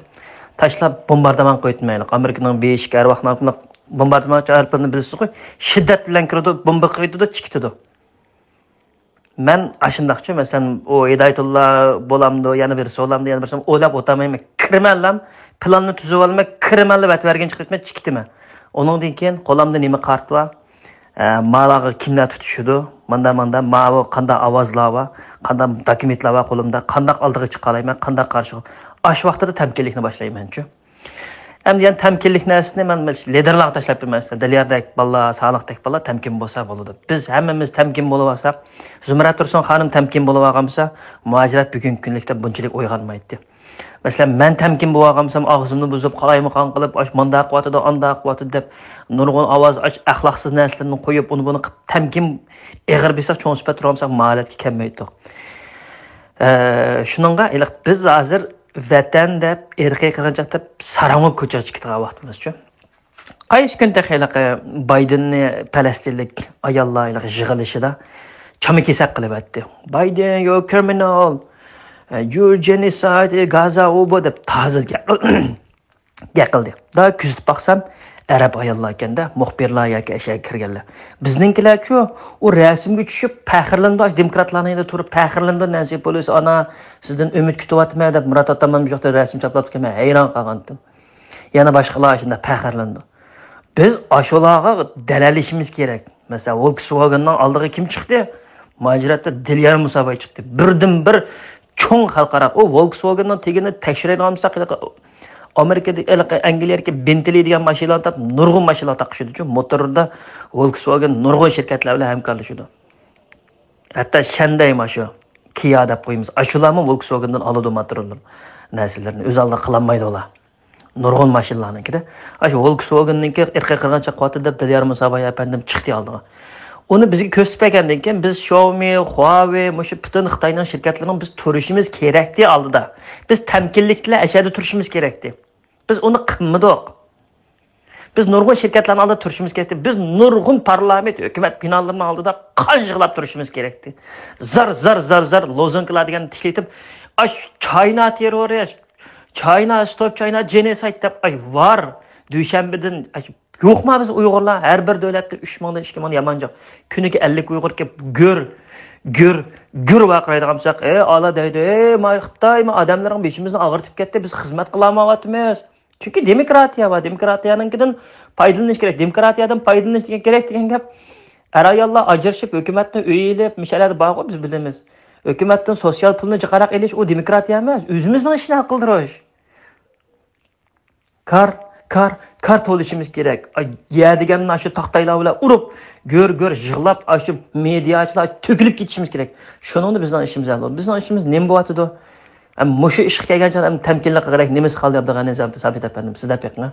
تاشلاپ بومباردىمان قويۇۋېتىمەن. ئامېرىكىنىڭ بېيىشىك ئەرۋاخلىرىنى بومباردىمانچى ئايروپىلاننى بىلىسىزغۇ، شىددەت بىلەن كىرىدۇ، بومبا قويۇۋېتىدۇ، چىقىۋېتىدۇ. مەن ئاشۇنداقچۇ، مەسىلەن، ئۇ ھىدايەتۇللا بولامدۇ، يەنە بىرسى بولامدۇ، يەنە بىرسى ئويلاپ ئولتۇرمايمەن. كىرىمەنلا، پىلاننى تۈزۈۋالىمەن، كىرىمەنلا، ۋەدە بەرگەن چىقىپ كېتىمەن. ئۇنىڭدىن كېيىن قولۇمدا نېمە كارت بار؟ ئە، ماۋۇلارغا كىملەر تۇتۇشىدۇ؟ ماندا، ماندا، ماۋۇ قانداق ئاۋازلار بار؟ قانداق دوكۇمېنتلار بار قولۇمدا؟ قانداق ئالدىغا چىقالايمەن؟ قانداق قارشى؟ ئاشۇ ۋاقتىدا تەمكىنلىكنى باشلايمەنچۇ. ئەمدى يەنە تەمكىنلىك نەرسىنى مەن لىدېرلارغا تاشلاپ بېرىمەن. دىلياردەك بالىلار، سالىھتەك بالىلار تەمكىن بولسا بولىدۇ. بىز ھەممىمىز تەمكىن بولۇۋالساق، زۇمرەت تۇرسۇن خانىم تەمكىن بولۇۋالغان بولسا، مۇھاجىرەت بۈگۈنكى كۈنلۈكتە بۇنچىلىك ئويغانمايتتى. مەسىلەن، مەن تەمكىن بولۇۋالغان بولسام، ئاغزىمنى بۇزۇپ، قالايمىقان قىلىپ، ئاش مانداق قىلىۋاتىدۇ، ئانداق قىلىۋاتىدۇ دەپ، نۇرغۇن ئاۋاز ئاچ-، ئەخلاقسىز نەرسىلەرنى قويۇپ، ئۇنى بۇنى قىلىپ، تەمكىن ئېغىر بېسىق، چوڭ سۈپەت تۇرالمىساق، مۇھاجىرەتكە كەلمەيتتۇق. ئە، شۇنىڭغا ھېلىقى بىز ھازىر ۋەتەن دەپ، ئىرقىي قىرغىنچىلىق دەپ ساراڭ بولۇپ كوچىغا چىقىدىغان ۋاقتىمىزچۇ. قايسى كۈن تېخى ھېلىقى بايدېننى پەلەستىنلىك ئاياللار ھېلىقى يىغىلىشىدا چاما كېسەك قىلىۋەتتى. بايدېن، you're criminal, you're genocide, گازا، ئۇ بۇ دەپ تازا گەپ، گەپ قىلدى. دا كۆزىتىپ باقسام، ئەرەب ئاياللار ئىكەندە، مۇخبىرلار ياكى ئەشەگە كىرگەنلەر. بىزنىڭكىلەرچۇ، ئۇ رەسىمگە چۈشۈپ پەخىرلىنىدۇ، ئاشۇ دېموكراتلارنىڭ يېنىدا تۇرۇپ پەخىرلىنىدۇ، نەنسى پېلوسى ئانا، سىزدىن ئۈمىد كۈتۈۋاتىمەن دەپ مۇرات ئاتامان بۇ ياقتا رەسىم چاپلاپتىكەن، مەن ھەيران قالغانتىم. يەنە باشقىلار شۇنداق پەخىرلىنىدۇ. بىز ئاشۇلارغا دەلەللىشىمىز كېرەك. مەسىلەن، ۋولكسۋاگېننىڭ ئالدىغا كىم چىقتى؟ مۇھاجىرەتتە دىليار مۇساباي چىقتى. بىردىنبىر چوڭ خەلقئارا، ئۇ ۋولكسۋاگېننىڭ تېگىنى تەكشۈرەيدىغان بولساق، ھېلىقى ئامېرىكىدىكى، ھېلىقى ئەنگلىيەدىكى بېنتلى دېگەن ماشىنىلارنى تاپ، نۇرغۇن ماشىنىلار تاقىشىدۇ. چۈنكى موتوردا ۋولكسۋاگېن نۇرغۇن شىركەتلەر بىلەن ھەمكارلىشىدۇ. ھەتتا شەندەي ماشۇ، كىيا دەپ قويىمىز. ئاشۇلارمۇ ۋولكسۋاگېندىن ئالىدۇ موتورلار، نەرسىلەرنى. ئۆز ئالدىغا قىلالمايدۇ ئۇلار. نۇرغۇن ماشىنىلارنىڭكىدە. ئاشۇ ۋولكسۋاگېننىڭكى ئىرقىي قىرغىنچىلىق قىلىۋاتىدۇ دەپ دىليار مۇساباي ئەپەندىم چىقتى ئالدىغا. ئۇنى بىزگە كۆرسىتىپ بەرگەندىن كېيىن، بىز شاۋمى، خۇاۋېي، مۇشۇ پۈتۈن خىتاينىڭ شىركەتلىرىنىڭ بىز تۇرۇشىمىز كېرەكتى ئالدىدا. بىز تەمكىنلىك بىلەن ئەشەدە تۇرۇشىمىز كېرەكتى. بىز ئۇنى قىلمىدۇق. بىز نۇرغۇن شىركەتلەرنىڭ ئالدىدا تۇرۇشىمىز كېرەكتى. بىز نۇرغۇن پارلامېنت، ھۆكۈمەت بىنالىرىنىڭ ئالدىدا قان يىغلاپ تۇرۇشىمىز كېرەكتى. زار، زار، زار، زار لوزۇنكىلار دېگەننى تىكلىتىپ، ئاش، چاينا تېررورىست، چاينا ستوپ، چاينا جېنوسايد دەپ، ئاي، ۋار. دۈشەنبىدىن، ئاي، يوقما بىز ئۇيغۇرلار؟ ھەر بىر دۆلەتتە ئۈچ مىڭدىن ئىككى مىڭ يامان جىق. كۈنىگە ئەللىك ئۇيغۇر كېلىپ گۈر، گۈر، گۈر ۋارقىرايدىغان بولساق، ئەي ئالا دەيدۇ، ئەي ما خىتاي، ما ئادەملىرىڭ بېشىمىزنى ئاغرىتىپ كەتتى، بىز خىزمەت قىلالمايۋاتىمىز. چۈنكى دېموكراتىيە بار، دېموكراتىيەنىڭكىدىن پايدىلىنىش كېرەك، دېموكراتىيەدىن پايدىلىنىش دېگەن كېرەك دېگەن گەپ. ئەر-ئاياللار ئاجرىشىپ، ھۆكۈمەتنى ئۆي ئېلىپ، مۇشۇ يەرلەردە بارغۇ، بىز بىلىمىز. ھۆكۈمەتتىن سوتسىيال پۇلنى جىقراق ئېلىش، ئۇ دېموكراتىيە ئەمەس، ئۆزىمىزنىڭ ئىشىنى ھەل قىلدۇرۇش. كار، كار، كار تولىشىمىز كېرەك. ئاي، يە دېگەننى شۇ تاختايلار بىلەن ئۇرۇپ، گۆر، گۆر يىغلاپ، ئاشۇ مېدىياچىلار تۆكۈلۈپ كېتىشىمىز كېرەك. شۇنىڭدا بىزنىڭ ئىشىمىز ھەل بولىدۇ. بىزنىڭ ئىشىمىز نېمە بولۇۋاتىدۇ؟ ھەم مۇشۇ ئىشقا كەلگەن چاغدا ھەم تەمكىنلىك قىلغۇدەك نېمىسى قالدى، ئابدۇغەنى سابىت ئەپەندىم؟ سىز دەپ بېقىڭ.